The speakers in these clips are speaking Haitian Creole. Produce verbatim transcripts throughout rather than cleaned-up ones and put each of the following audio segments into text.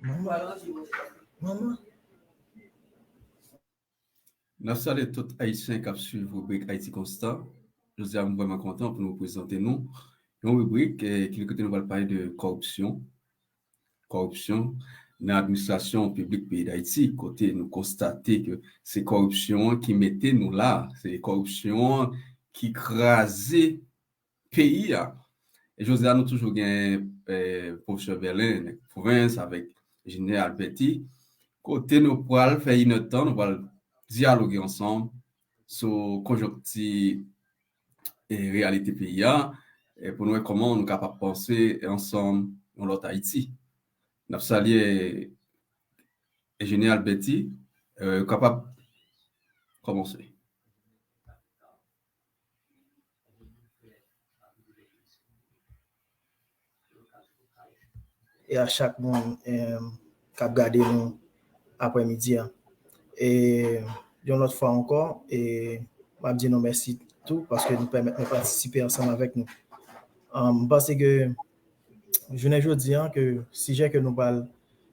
Manman. Manman. N ap salye tout Ayisyen k ap swiv ribrik Ayiti Konstan. Jodi a, m vrèman kontan pou nou prezante nou yon ribrik, eh, ki kote nou pral pale de kòripsyon. Kòripsyon nan administrasyon piblik peyi Dayiti, kote nou konstate ke se kòripsyon an ki mete nou la, se kòripsyon an ki kraze peyi a. E jodi a, nou toujou gen, eh, pwofesè Bèlen, Nèg Pwovens, avèk Enjenyè Alberti, kote nou pral fè inèdtan, nou pral dyaloge ansanm sou konjonkti e reyalite peyi a, e pou nou wè kòman nou kapab panse ansanm yon lòt Ayiti. N ap salye Enjenyè Alberti, eh, kapab kòmanse. E a chak moun, em, k ap gade nou aprèmidi a. E yon lòt fwa ankò, e m ap di nou mèsi tou paske nou pèmèt nou patisipe ansanm avèk nou. Em, m panse ke jounen jodi a, ke sijè ke nou pral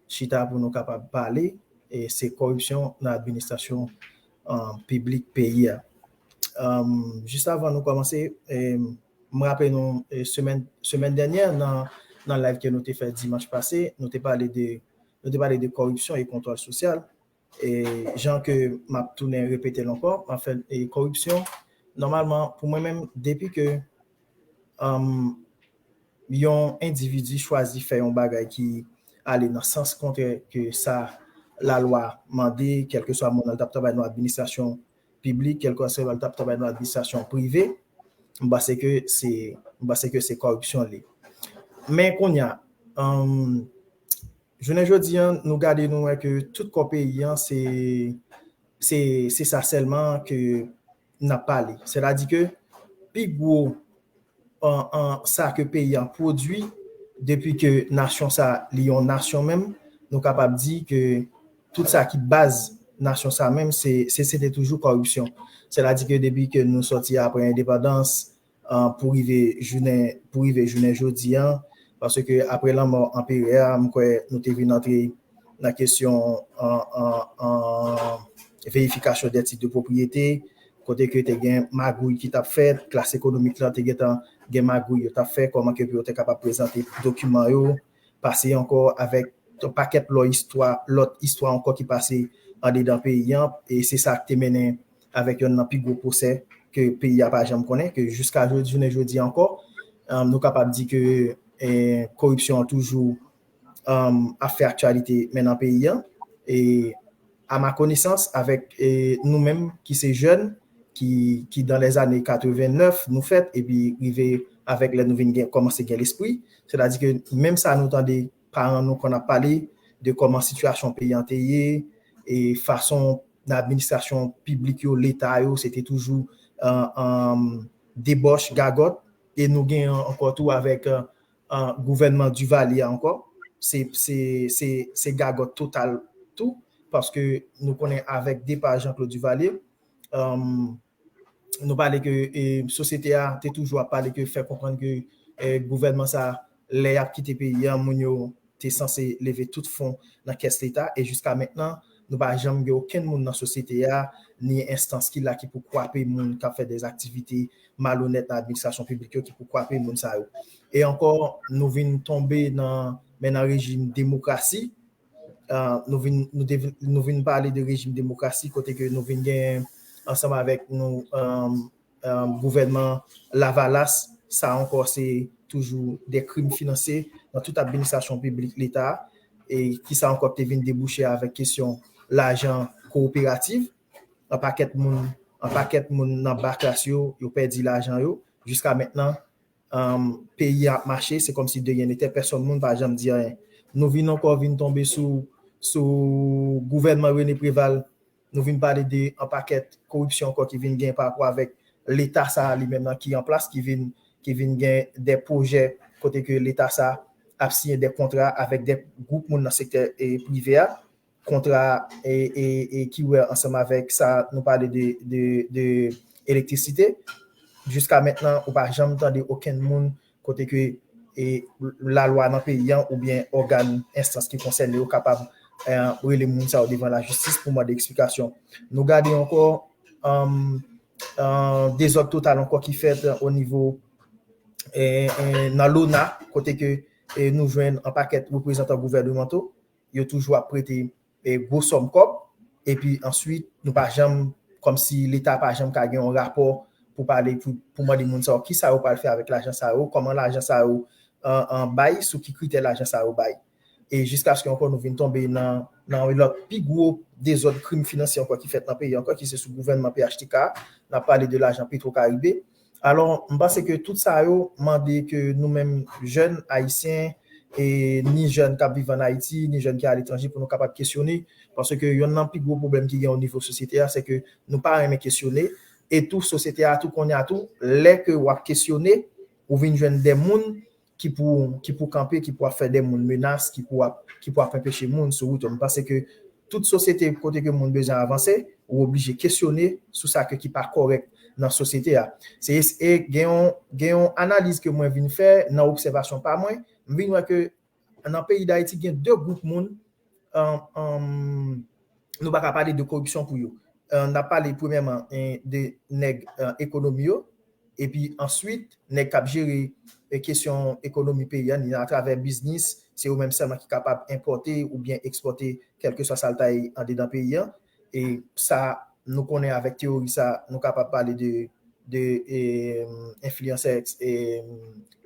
chita pou nou kapab pale, e se kòripsyon nan administrasyon, em, piblik peyi a. Em, jis avan nou kòmanse, em, m raple nou, e, semèn, semèn dènyè, nan, nan live ke nou te fè dimanch pase, nou te pale de, nou te pale de kòripsyon e kontwòl sosyal. E jan ke m ap tounen repete l ankò, anfen, e kòripsyon, nòmalman, pou mwen menm, depi ke, em, yon endividi chwazi fè yon bagay ki ale nan sans kontrè ke sa lalwa mande, kèlkeswa moun nan l t ap travay nan administrasyon piblik, kèlkeswa l t ap travay nan administrasyon prive, m panse ke se, m panse ke se kòripsyon li. Men kounye a, em, jounen jodi a, nou gade nou wè ke tout kò peyi a, se, se, se sa sèlman ke n ap pale. Sètadi ke pi gwo, an, an, sa ke peyi a pwodui, depi ke nasyon sa, li yon nasyon menm, nou kapab di ke tout sa ki baz nasyon sa menm, se, se, se te toujou kòripsyon. Sètadi ke depi ke nou sòti apre endepandans, an, pou rive jounen, pou rive jounen jodi a, paske apre lanmò anperè a, m kwè nou te vin antre nan kesyon, an, an, an, verifikasyon dè tit de pwopriyete, kote ke te gen magouy ki t ap fèt, klas ekonomik lan te gentan gen magouy yo t ap fè, kòman ke pou yo te kapab prezante dokiman yo, pase ankò avèk yon pakèt lòt istwa, lòt istwa ankò ki pase andedan peyi a, e se sa k te mennen avèk yonn nan pi gwo pwosè ke peyi a pa janm konnen, ke jiska jodi, jounen jodi a ankò, em, nou kapab di ke, eh, kòripsyon an toujou, em, ap fè aktyalite men nan peyi a. E a ma konesans, avèk, eh, nou menm ki se jèn, ki, ki dan lèzane katrevennèf nou fèt, epi rive avèk lè nou vin gen, kòmanse gen lespri, sètadi ke menm sa nou tande paran nou konn ap pale de kòman sitiyasyon peyi an te ye, e fason nan administrasyon piblik yo, leta yo, se te toujou, an, an, debòch, gagòt, e nou gen ankò tou avèk, an, an, gouvènman Duvalier a ankò, se, se, se, se gagòt total tou, paske nou konnen avèk depa Jean Claude Duvalier, an, nou pale ke, e, sosyete a te toujou ap pale ke, fè konprann ke, e, gouvènman sa, lè y ap kite peyi a, moun yo te sanse leve tout fon nan kès leta, e jiska mentnan, nou pa janm gen okenn moun nan sosyete a, ni enstans ki la ki pou kwape moun k ap fè dèzaktivite malonèt nan administrasyon piblik yo, ki pou kwape moun sa yo. E ankò, nou vin tonbe nan, men nan rejim demokrasi, ah, nou vin, nou te vin, nou vin pale de rejim demokrasi, kote ke nou vin gen ansanm avèk nou, ah, ah, gouvènman Lavalas, sa ankò se toujou de krim finansye nan tout administrasyon piblik leta, e ki sa ankò te vin debouche avèk kesyon lajan kooperativ. An pakèt moun, an pakèt moun nan ba klas yo, yo pèdi lajan yo. Jiska mentnan, um, peyi a ap mache, se kòmsi de rien n'était, pèsonn moun pa janm di anyen. Nou vin ankò vin tonbe sou, sou gouvènman René Préval, nou vin pale de an pakèt koripsyon ankò ki vin gen pa rapò avèk leta sa a li menm nan ki an plas, ki vin, ki vin gen de pwojè kote ke leta sa a ap siyen de kontra avèk de gwoup moun nan sektè, e, prive a, kontra, e, e, e ki wè ansanm avèk sa nou pale de, de, de elektrisite. Jiska mentnan, ou pa janm tande okenn moun kote ke, e, lalwa nan peyi an oubyen ògàn, enstans ki konsène yo kapab, eh, rele moun sa yo devan lajistis pou mande eksplikasyon. Nou gade ankò, um, uh, dezòd total ankò ki fèt o nivo, eh, eh, nan lona, kote ke, eh, nou jwenn an pakèt reprezantan gouvènemanto, yo toujou ap prete, eh, gwo sòm kòb, epi answit, nou pa janm, kòmsi Leta pa janm ka gen yon rapò pou pale, pou, pou mande moun sa yo, kisa yo pral fè avèk lajan sa yo, kòman lajan sa yo, an, an bay, sou ki kritè lajan sa yo bay. E jiskaske ankò nou vin tonbe nan, nan yon lòt pi gwo dezòd krim finansye ankò ki fèt nan peyi ankò, ki se sou gouvènman P H T K, n ap pale de lajan Petro Caribe. Alò, m panse ke tout sa yo mande ke nou menm jèn ayisyen, e ni jèn k ap viv ann Ayiti, ni jèn ki aletranje, pou nou kapab kesyone, paske yonn nan pi gwo pwoblèm ki gen o nivo sosyete a, se ke nou pa renmen kesyone, e tou sosyete a tou kounye a tou, lè ke w ap kesyone, ou vin jwenn de moun ki pou, ki pou kanpe, ki pou ap fè de moun menas, ki pou ap, ki pou ap anpeche moun sou wout yo. M panse ke tout sosyete kote ke moun bezwen avanse, ou oblije kesyone sou sa ke ki pa kòrèk nan sosyete a. Se, e gen yon, gen yon analiz ke mwen vin fè nan obsèvasyon pa mwen, m vin wè ke nan peyi Dayiti gen de gwoup moun, um, um, nou pa ka pale de koripsyon pou yo. Uh, n ap pale premyèman, eh, de nèg, uh, ekonomi yo, epi answit, nèg k ap jere, eh, kesyon ekonomi peyi a, ni atravè biznis, se yo menm sèlman ki kapab enpòte oubyen ekspòte kèlkeswa sa l ta ye andedan peyi a. E sa, nou konnen avèk teyori sa, nou kapab pale de, de, eh, enfliyansè, eh,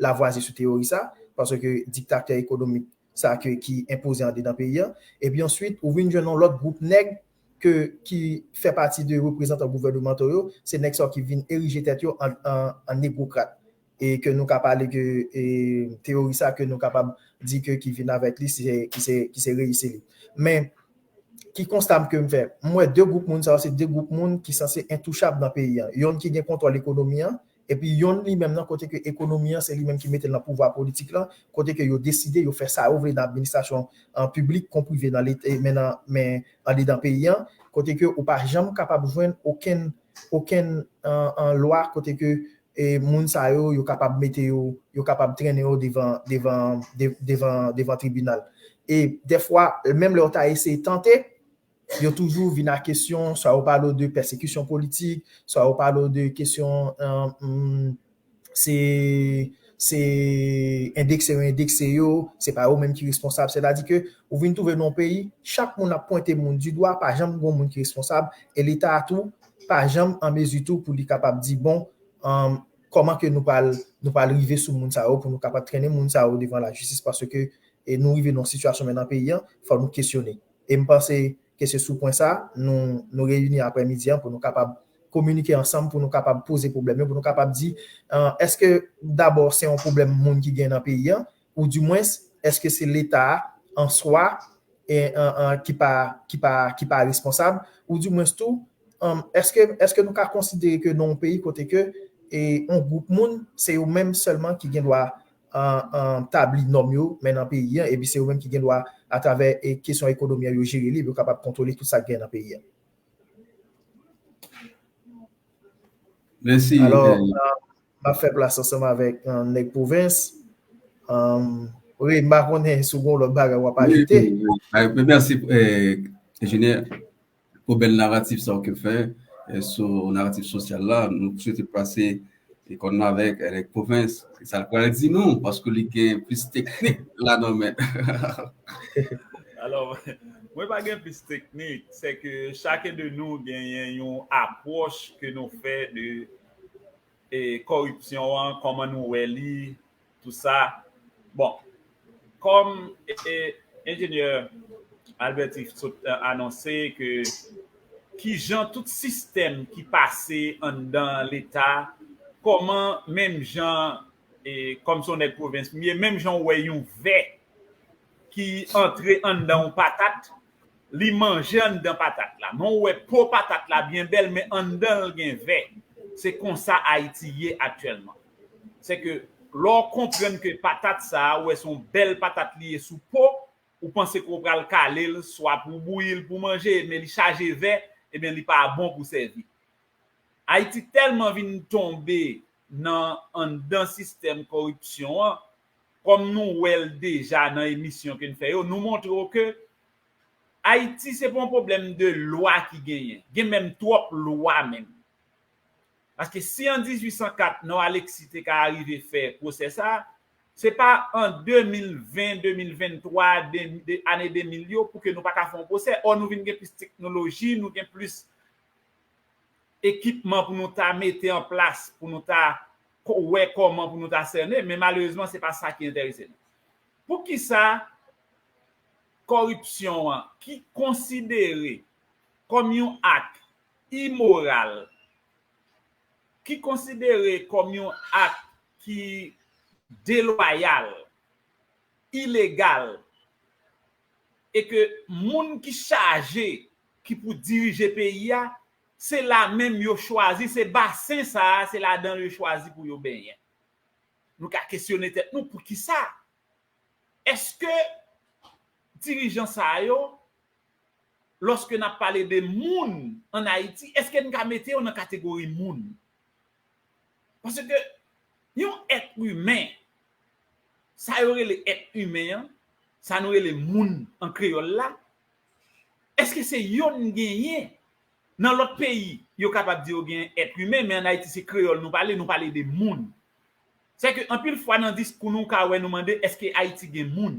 lavwazi sou teyori sa, paske diktatè ekonomik sa ke, ki enpoze andedan peyi a. Epi answit, ou vin jwenn yon lòt gwoup nèg ke, ki fè pati de reprezantan gouvènemanto yo, se nèg sa yo ki vin erije tèt yo an, an, an negwokrat. E ke nou ka pale ke, e, teyori sa ke nou kapab di ke ki vin avèk li, se, ki se, ki se reyisi li. Men, ki konsta m ke m fè? M wè de gwoup moun sa yo, se de gwoup moun ki sanse entouchab nan peyi a. Yonn ki gen kontwòl ekonomi an, epi yonn li menm nan kote ke ekonomi an, se li menm ki mete l nan pouvwa politik lan, kote ke yo deside, yo fè sa yo vle nan administrasyon, an piblik, kon prive nan Leta, men nan, men andedan peyi an, kote ke ou pa janm kapab jwenn okenn, okenn, an, an lwa, kote ke, e, moun sa yo, yo kapab mete yo, yo kapab trennen yo devan, devan, de-, devan, devan tribinal. E dèfwa, menm lè yo ta eseye tante, yo toujou vin a kesyon, swa yo pale w de pèsekisyon politik, swa yo pale w de kesyon, eh, hmm, se, se endekse yo endekse yo, se pa yo menm ki responsab. Sètadi ke ou vin twouve nan yon peyi, chak moun ap pwente moun di dwa, pa janm gen yon moun ki responsab, e Leta a tou pa janm an mezi tou pou li kapab di, bon, eh, kòman ke nou pral, nou pral rive sou moun sa yo, pou nou kapab trennen moun sa yo devan lajistis, paske, e, nou rive nan yon sitiyasyon menm nan peyi an, fò nou kesyone. E m panse ke se sou pwen sa, nou, nou reyini aprèmidi an pou nou kapab kominike ansanm, pou nou kapab poze pwoblèm yo, pou nou kapab di, eh, èske dabò se yon pwoblèm moun ki gen nan peyi an, ou dimwens, èske se Leta a an swa, e, eh, eh, ki pa, ki pa, ki pa responsab, ou dimwens tou, eh, èske, èske nou ka konsidere ke nan yon peyi kote ke, e, yon gwoup moun, se yo menm sèlman ki gen dwa, eh, eh, tabli nòm yo, men nan peyi an, epi se yo menm ki gen dwa, atravè, e, kesyon ekonomi an, yo jere li, yo kapab kontwole tout sa k gen nan peyi an. Mèsi. Alò, eh, eh, m ap fè plas ansanm avèk, eh, nèg pwovens. Eh, wi, m pa konnen si w gen lòt bagay w ap ajoute. Wi, wi, wi. Ah, men mèsi, eh, enjenyè, pou bèl naratif sa w ke fè, eh, sou naratif sosyal la. Nou swete pase e konn avèk, eh, nèg pwovens. Sa l pral di nou, paske li gen plis teknik ladan men. Alò, mwen pa gen plis teknik, se ke chaken de nou genyen yon apwòch ke nou fè de, e, kòripsyon an, kòman nou wè li, tou sa. Bon, kòm, e, enjenyè Alberti sot, e, anonse ke kijan tout sistèm ki pase anndan Leta, kòman menm jan, e, kòm se yon nèg pwovens m ye, menm jan w wè yon vè ki antre anndan yon patat, li manje anndan patat la. Men w wè po patat la byen bèl, men anndan l gen vè. Se konsa Ayiti ye aktyèlman. Se ke lè w konprann ke patat sa a, ou wè se yon bèl patat li ye sou po, ou panse ke w pral kale l, swa pou w bouyi l pou w manje, men li chaje vè, ebyen li pa bon pou sèvi. Ayiti tèlman vin tonbe nan anndan sistèm kòripsyon an, kòm nou wè l deja nan emisyon ke n fè yo, nou montre w ke Ayiti se pa yon pwoblèm de lwa ki genyen. Gen menm twòp lwa menm. Paske si an dizuit san kat, Non Alexis te ka arive fè pwosè sa, se pa an de mil ven, de mil venntwa, de, de, ane de mil yo, pou ke nou pa ka fè yon pwosè. Ò, nou vin gen plis teknoloji, nou gen plis ekipman pou nou ta mete an plas, pou nou ta ko-, wè kòman pou nou ta sènen, men malerezman, se pa sa ki enterese nou. Poukisa kòripsyon an, ki konsidere kòm yon ak imoral, ki konsidere kòm yon ak ki delwayal, ilegal, e ke moun ki chaje, ki pou dirije peyi a, se la menm yo chwazi, se basen sa a, se ladan l yo chwazi pou yo benyen. Nou ka kesyone tèt nou, poukisa? Èske dirijan sa yo, lòske n ap pale de moun ann Ayiti, èske n ka mete yo nan kategori moun? Paske yon èt imen, sa yo rele èt imen an, sa nou rele moun an kreyòl la, èske se yo n genyen? Nan lòt peyi, yo kapab di yo gen èt imen, men ann Ayiti, se kreyòl nou pale, nou pale de moun. Se ke anpil fwa nan diskou nou, w ka wè nou mande, èske Ayiti gen moun?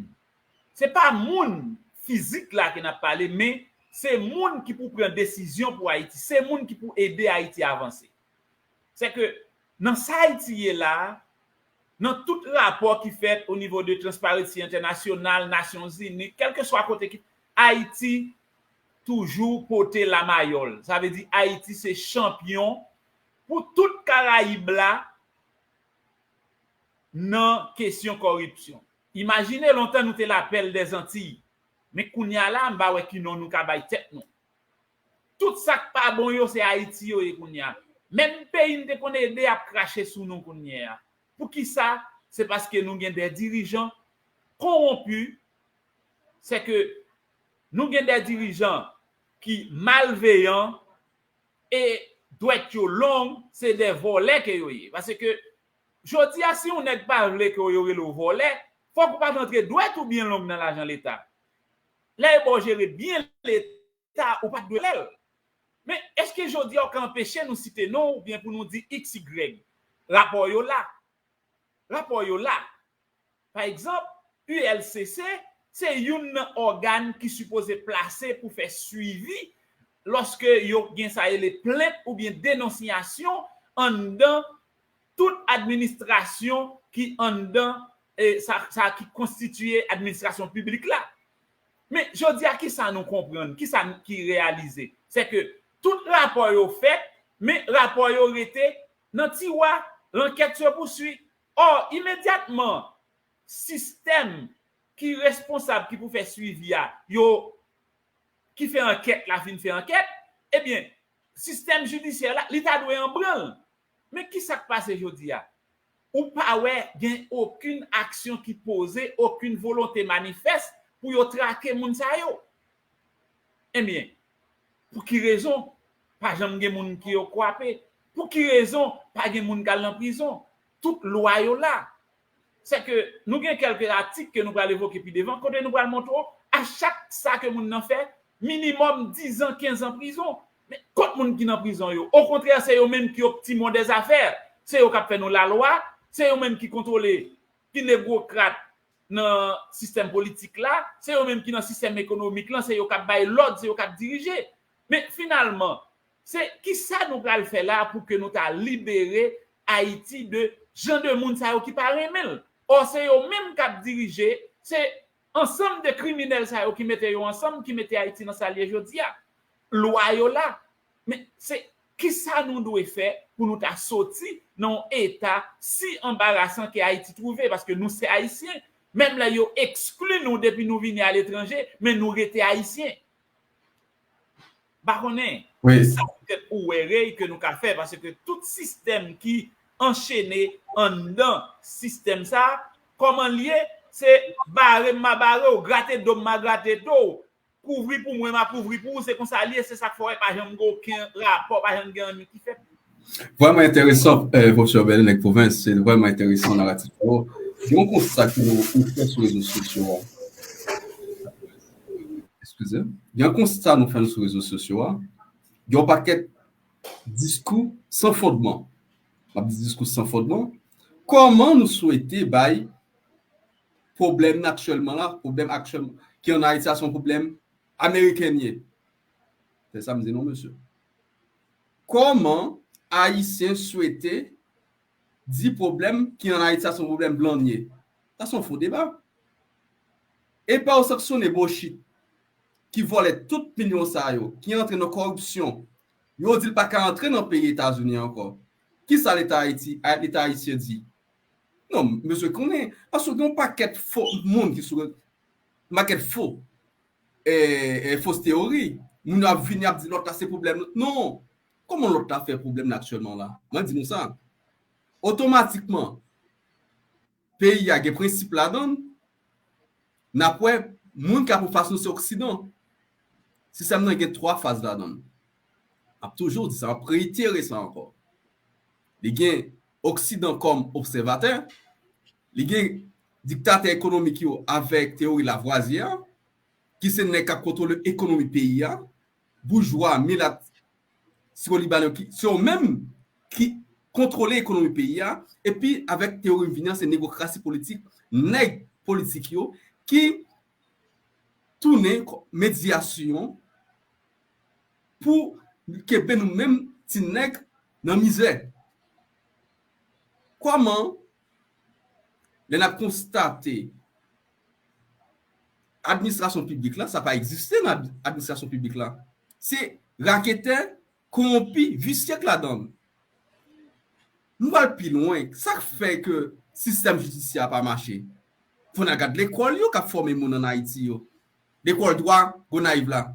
Se pa moun fizik la ke n ap pale, men se moun ki pou pran desizyon pou Ayiti, se moun ki pou ede Ayiti avanse. Se ke nan sa Ayiti ye la, nan tout rapò ki fèt o nivo de Transparency International, Nasyonzini, kèlkeswa kote ki, Ayiti toujou pote lamayòl. Sa vle di Ayiti se chanpyon pou tout Karayib la nan kesyon kòripsyon. Imajine lontan nou te lapèl dèzantiy, men kounye a la, m pa wè ki non nou ka bay tèt nou. Tout sa k pa bon yo, se Ayiti yo ye kounye a. Menm peyi n te konn ede ap krache sou nou kounye a. Poukisa? Se paske nou gen de dirijan kowonpi, se ke nou gen de dirijan ki malveyan e dwèt yo long, se de vòlè ke yo ye. Paske jodi a, si yon nèg pa vle ke yo rele w vòlè, fòk ou pa t antre dwèt ou byen long nan lajan Leta. Lè yo ba w jere byen Leta, ou pa t dwe lè l. Men, èske jodi a ou ka anpeche nou site non w oubyen pou nou di X, Y? Rapò yo la. Rapò yo la. Pa egzanp, U L C C se youn nan ògàn ki sipoze plase pou fè swivi lòske yo gen sa rele plent oubyen denonsyasyon anndan tout administrasyon ki anndan, eh, sa, sa ki konstitiye administrasyon piblik la. Men jodi a, kisa nou konprann, kisa n-, ki reyalize? Se ke tout rapò yo fèt, men rapò yo rete nan tiwa, l'enquête se poursuit. Ò, imedyatman, sistèm ki responsab, ki pou fè swivi a, yo, ki fè ankèt la, fin fè ankèt, ebyen, sistèm jidisyè la, li ta dwe an branl. Men kisa k pase jodi a? Ou pa wè gen okenn aksyon ki poze, okenn volonte manifès pou yo trake moun sa yo. Ebyen, pou ki rezon pa janm gen moun ki yo kwape? Pou ki rezon pa gen moun k al nan prizon? Tout lwa yo la. Se ke nou gen kèlke atik ke nou pral evoke pi devan, kote nou pral montre w, a chak sa ke moun nan fè, minimòm diz an, kenz an prizon. Men kot moun ki nan prizon yo? Okontrè, se yo menm ki optimon dèzafè. Se yo k ap fè nou lalwa, se yo menm ki kontwole, ki negwokrat nan sistèm politik la, se yo menm ki nan sistèm ekonomik lan, se yo k ap bay lòd, se yo k ap dirije. Men finalman, se kisa nou pral fè la pou ke nou ta libere Ayiti de jan de moun sa yo ki pa renmen l? Ò, se yo menm k ap dirije, se ansanm de kriminèl sa yo ki mete yo ansanm, ki mete Ayiti nan sa l ye jodi a. Lwa yo la. Men se kisa nou dwe fè pou nou ta soti nan yon eta si anbarasan ke Ayiti twouve, paske nou se Ayisyen. Menm lè yo ekskli nou depi nou vini aletranje, men nou rete Ayisyen. M pa konnen, wi, sa poutèt ou wè rèy ke nou ka fè, paske tout sistèm ki anchene anndan sistèm sa, kòman l ye, se bare m, m a bare w, grate do m, m a grate do w, kouvri pou mwen, m a kouvri pou ou, se konsa l ye, se sa k fè w wè pa janm gen okenn rapò, pa janm gen anyen ki fèt. Vrèman enteresan, eh, pwofesè Bèlen, nèg pwovens, se vrèman enteresan naratif sa yo. Gen yon konsta ke nou, nou fè sou rezo sosyo a. Eskize. Gen yon konsta nou fè sou rezo sosyo a. Gen yon pakèt diskou san fondman. M ap di diskou san fondman. Kòman nou swete bay pwoblèm aktyèlman la, pwoblèm aktyèl ki ann Ayiti a, se yon pwoblèm ameriken ye? Se sa m di non, mesye. Kòman Ayisyen swete di pwoblèm ki ann Ayiti a se yon pwoblèm blan ye? Sa se yon fo deba. Epa yo sanksyone Bochit ki vòlè tout milyon sa yo, ki antre nan kòripsyon. Yo di l pa ka antre nan peyi Etazini ankò. Kisa Leta Ayiti, Leta ayisyen di? Non, mesye konnen, paske gen yon pakèt fo moun ki sou, yon pakèt fo, e, e, fos teyori. Moun yo ap vini ap di lòt la se pwoblèm. Non. Kòman lòt la fè pwoblèm la aktyèlman la? Mwen di nou sa. Otomatikman, peyi a gen prensip ladan l. N ap wè, moun k ap anfas nou se Oksidan. Sistèm nan gen twa faz ladan l. M ap toujou di sa, m ap reitere sa ankò. Li gen Oksidan kòm obsèvatè, li gen diktatè ekonomik yo avèk teyori Lavwazye a, ki se nèg k ap kontwole ekonomi peyi a, boujwa, milat, sirolibanyen ki, se yo menm ki kontwole ekonomi peyi a, epi avèk teyori m vini an, se negokrasi politik, nèg politik yo ki tounen kò-, medyasyon pou kenbe nou menm ti nèg nan mizè. Kòman, lè n ap konstate administrasyon piblik la, sa pa egziste nan ad-, administrasyon piblik la. Se raketè, kowonpi, visye k ladan l. Nou pral pi lwen. Sa k fè ke sistèm jidisyè a pa mache? Fò n al gad lekòl yo k ap fòme moun ann Ayiti yo. Lekòl dwa Gonayiv la.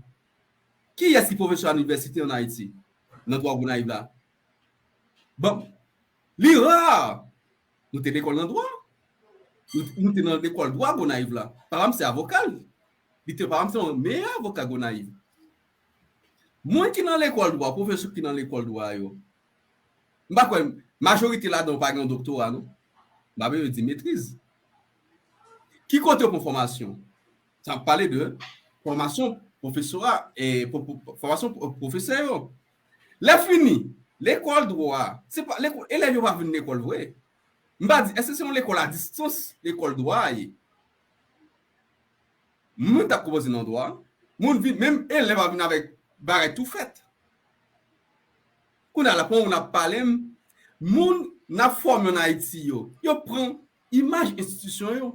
Kiyès ki pwofesè anivèsite ann Ayiti? Nan dwa Gonayiv la. Bon, li ra. Nou te lekòl nan dwa. Nou, nou te nan lekòl dwa Gonayiv la. Papa m se avoka. Li te, papa m se yon meyè avoka Gonayiv. Moun ki nan lekòl dwa, pwofesè ki nan lekòl dwa yo, m pa kwè majorite ladan yo pa gen yon doktora, non. M pa bezwen di metriz. Ki kote yo pran fòmasyon? Sa ap pale de fòmasyon pwofesora, e, pwo-, pwo-, fòmasyon pwo-, pwofesè yo. Lè fini, lekòl dwa, se pa, lekòl, elèv yo pa vin lekòl vre. M pa di, èske se yon lekòl a distans, lekòl dwa a ye? Moun t ap konpoze nan dwa, moun vin, menm elèv ap vin avèk bagay tou fèt. Kounye a la, pandan n ap pale m, moun n ap fòme ann Ayiti yo, yo pran imaj enstitisyon yo.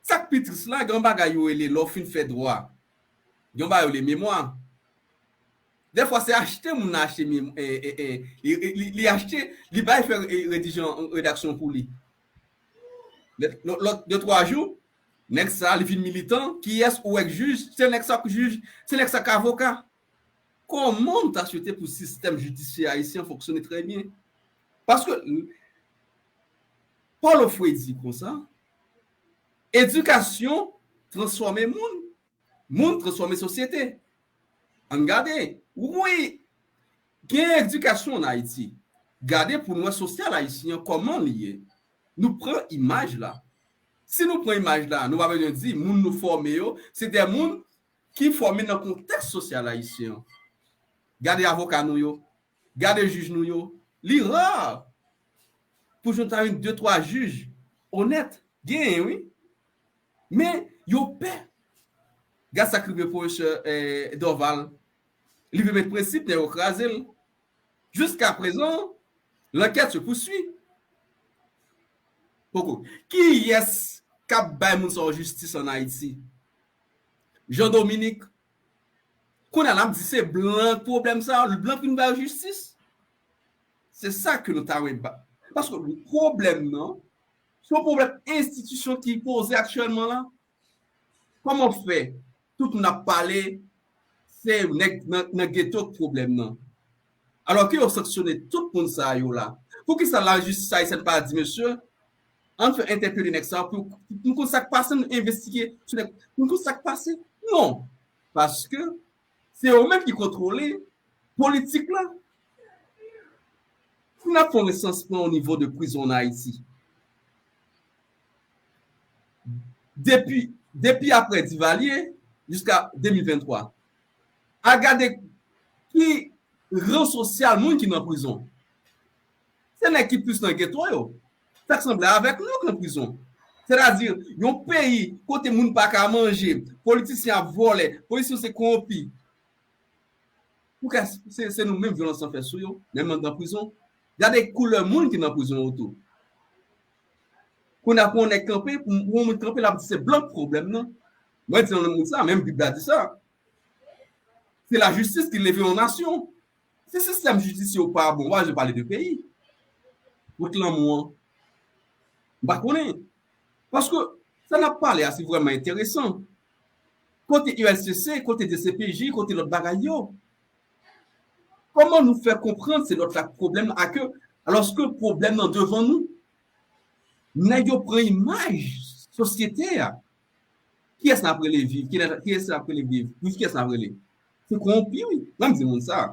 Sa k pi tris la, gen yon bagay yo rele lè w fin fè dwa. Gen yon bagay yo rele memwa. Dèfwa, se achte moun nan achte memwa, e, e, e, li, li, li achte, li bay fè, e, redije yon redaksyon pou li. Lòt, lòt, lòt de twa jou, nèg sa, li vin militan, kiyès ou wè k jij, se nèg sa k jij, se nèg sa k avoka. Kòman nou ta swete pou sistèm jidisyè ayisyen an fonksyone trè byen? Paske, Paulo Freire di konsa, edikasyon transfòme moun, moun transfòme sosyete. Ann gade, wi, gen edikasyon ann Ayiti. Gade pou n wè sosyal ayisyen an, kòman li ye. Nou pran imaj la. Si nou pran imaj la, nou pa bezwen di moun nou fòme yo, se de moun ki fòme nan kontèks sosyal ayisyen an. Gade avoka nou yo, gade jij nou yo. Li ra pou jwenn ta yon de twa jij onèt. Genyen, wi. Men, yo pè. Gad sa k rive pwofesè, eh, Dorval. Li vle met prensip, nèg yo kraze l. Jiskaprezan, l'enquête se poursuit. Poko. Kiyès k ap bay moun sa yo jistis ann Ayiti? Jean Dominique. Kounye a, n ap di se blan k pwoblèm sa, blan k vin ba yo jistis. Se sa ke nou ta renmen ba. Paske pwoblèm nan, se yon pwoblèm enstitisyon ki poze aktyèlman la. Kòman fè tout moun ap pale, se nèg nan, nan geto k pwoblèm nan? Alò ke yo sanksyone tout moun sa yo la. Poukisa lajistis ayisyèn pa di, mesye, ann fè entèpele nèg sa pou, pou nou konn sa k pase, nou envestige sou nèg, pou nou konn sa k pase? Non. Paske se yo menm ki kontwole politik la. Si n ap fè yon resansman o nivo de prizon ann Ayiti, depi, depi apre Divalye jiska de mil venntwa. Al gade ki ran sosyal moun ki nan prizon. Se nèg ki plis nan geto yo. Fèk sanble avèk nou k nan prizon. Sètadi, yon peyi kote moun pa ka manje, politisyen ap vòlè, politisyen se kowonpi. Poukè se, se nou menm vyolans lan fè sou yo, menm anndan prizon? Gade koulè moun ki nan prizon yo tou. Kounye a pou yon nèg kanpe, pou yon moun kanpe, l ap di se blan k pwoblèm nan. Mwen di nan moun sa, menm Bib la di sa. Se lajistis ki leve yon nasyon. Si sistèm jidisye w pa bon, w pa janm pale de peyi. Kot lanmou an? M pa konnen. Paske sa n ap pale a, se vrèman enteresan. Kote U L C C, kote D C P J, kote lòt bagay yo? Kòman nou fè konprann se lòt la k pwoblèm la ke, alòske pwoblèm nan devan nou? Nèg yo pran imaj sosyete a. Kiyès n ap rele viv? Kiyès, kiyès n ap rele viv? Viv kiyès n ap rele? Se kowonpi, wi. Mwen, m di moun sa.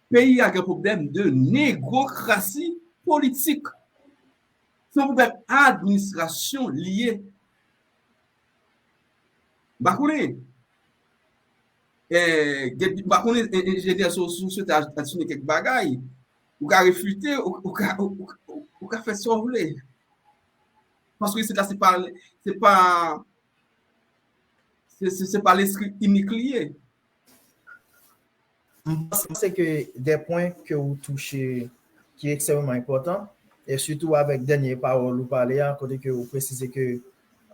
Peyi a gen pwoblèm de negokrasi politik. Se yon pwoblèm administrasyon li ye. M pa konnen. Eh, gen, m pa konnen, eh, enjenyè, si w, si w swete ad-, adisyone kèk bagay, ou ka refite, ou, ou ka, ou, ou, ou ka fè sa w vle. Paske isit la, se pa, se pa, se, se, se pa lespri inik li ye. M panse ke de pwen ke ou touche ki ekstrèmeman enpòtan, e sitou avèk dènye pawòl ou pale a, kote ke ou presize ke,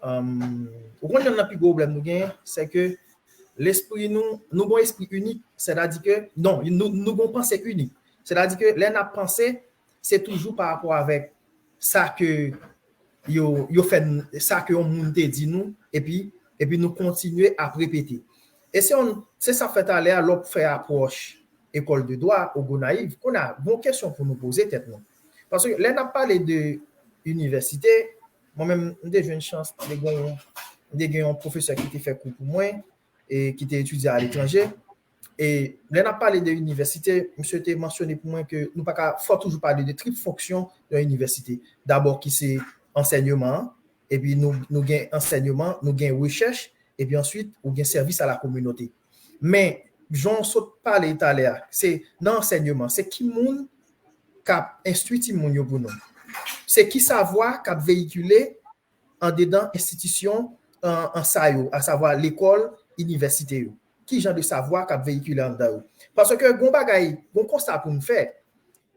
um, ou konn youn nan pi gwo pwoblèm nou genyen, se ke lespri nou, nou gon espri inik, sètadi ke, non, nou, nou gon panse inik. Sètadi ke lè n ap panse, se toujou pa rapò avèk sa ke yo, yo fè n, sa ke yon moun te di nou, epi, epi nou kontinye ap repete. E se yon, se sa fè talè a, lè w fè apwòch ekòl de dwa, o Gonayiv, kounye a, gon kesyon pou nou poze tèt nou. Paske lè n ap pale de inivèsite, mwen menm, m te jwenn chans, m te gen, m te gen yon pwofesè ki te fè kou pou mwen, e ki te etidye aletranje. E lè n ap pale de inivèsite, misye te mansyone pou mwen ke nou pa ka, fò toujou pale de trip fonksyon yon inivèsite. Dabò ki se ansèyman an, epi nou, nou gen ansèyman, nou gen rechèch, epi answit, ou gen sèvis a la kominote. Men, jan w sot pale talè a, se nan ansèyman, se ki moun k ap enstwi timoun yo pou nou? Se ki savwa k ap veyikile andedan enstitisyon an, an sa yo, asavwa lekòl, inivèsite yo? Ki jan de savwa k ap veyikile anndan yo? Paske gon bagay, gon konsta pou n fè.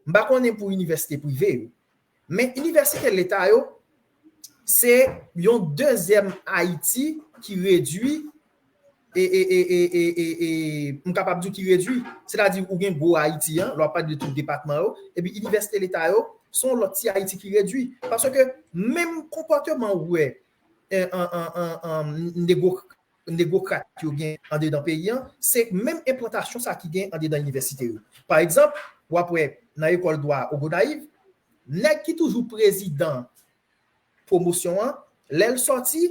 M pa konnen pou inivèsite prive yo, men inivèsite leta yo, se yon dezyèm Ayiti ki redwi, e, e, e, e, e, e, e, m kapab di w ki redwi. Sètadi, ou gen gwo Ayiti an, lè w ap pale de tout depatman yo, epi inivèsite leta yo, se yon lòt ti Ayiti ki redwi. Paske menm konpòteman ou wè, e, an, an, an, an, negwo, negwokrat yo gen andedan peyi an, se menm enplantasyon sa ki gen andedan inivèsite yo. Pa egzanp, w ap wè nan ekòl dwa o Gonayiv, nèg ki toujou prezidan pwomosyon an, lè l sòti,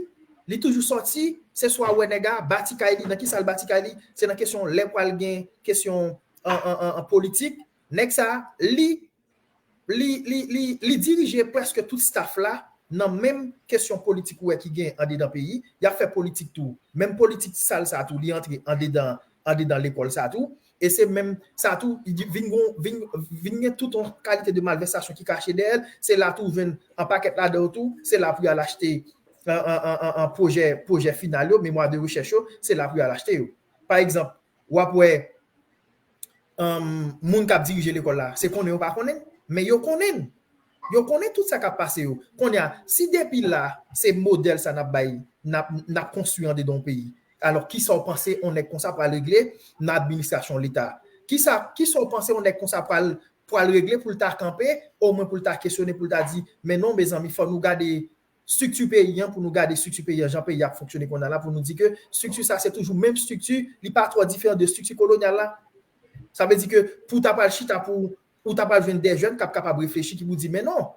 li toujou sòti, se swa wè nèg a bati kay li, nan kisa l bati kay li, se nan kesyon lè pral gen kesyon an, an, an, an politik, nèg sa, li, li, li, li, li dirije prèske tout staff la nan menm kesyon politik ou wè ki gen andedan peyi, y ap fè politik tou. Menm politik sal sa tou, li antre andedan, andedan lekòl sa tou. E se menm sa tou, vin, vin, vin gen tout yon kalite de malvèstasyon ki kache dèyè l. Se la tou ou jwenn an pakèt ladan yo tou, se la pou y al achte an, an, an, an, an pwojè, pwojè final yo, memwa de rechèch yo, se la pou y al achte yo. Pa egzanp, w ap wè, um, moun k ap dirije lekòl la, se konnen yo pa konnen, men yo konnen. Yo konnen tout sa k ap pase yo. Kounye a, si depi la, se modèl sa n ap bay, n ap, n ap konstwi andedan yon peyi, alò, kisa w panse yon nèg konsa pral regle nan administrasyon leta? Kisa, kisa w panse yon nèg konsa pral, pral regle pou l ta kanpe, omwen pou l ta kesyone, pou l ta di, men non, mezanmi, fò nou gade estrikti peyi an, pou nou gade estrikti peyi an, jan peyi a ap fonksyone kounye a la, pou nou di ke estrikti sa se toujou menm estrikti, li pa twò diferan de estrikti kolonyal la. Sa vle di ke pou w ta pral chita pou ou ta pral jwenn de jèn k ap kapab reflechi, ki pou di, men non,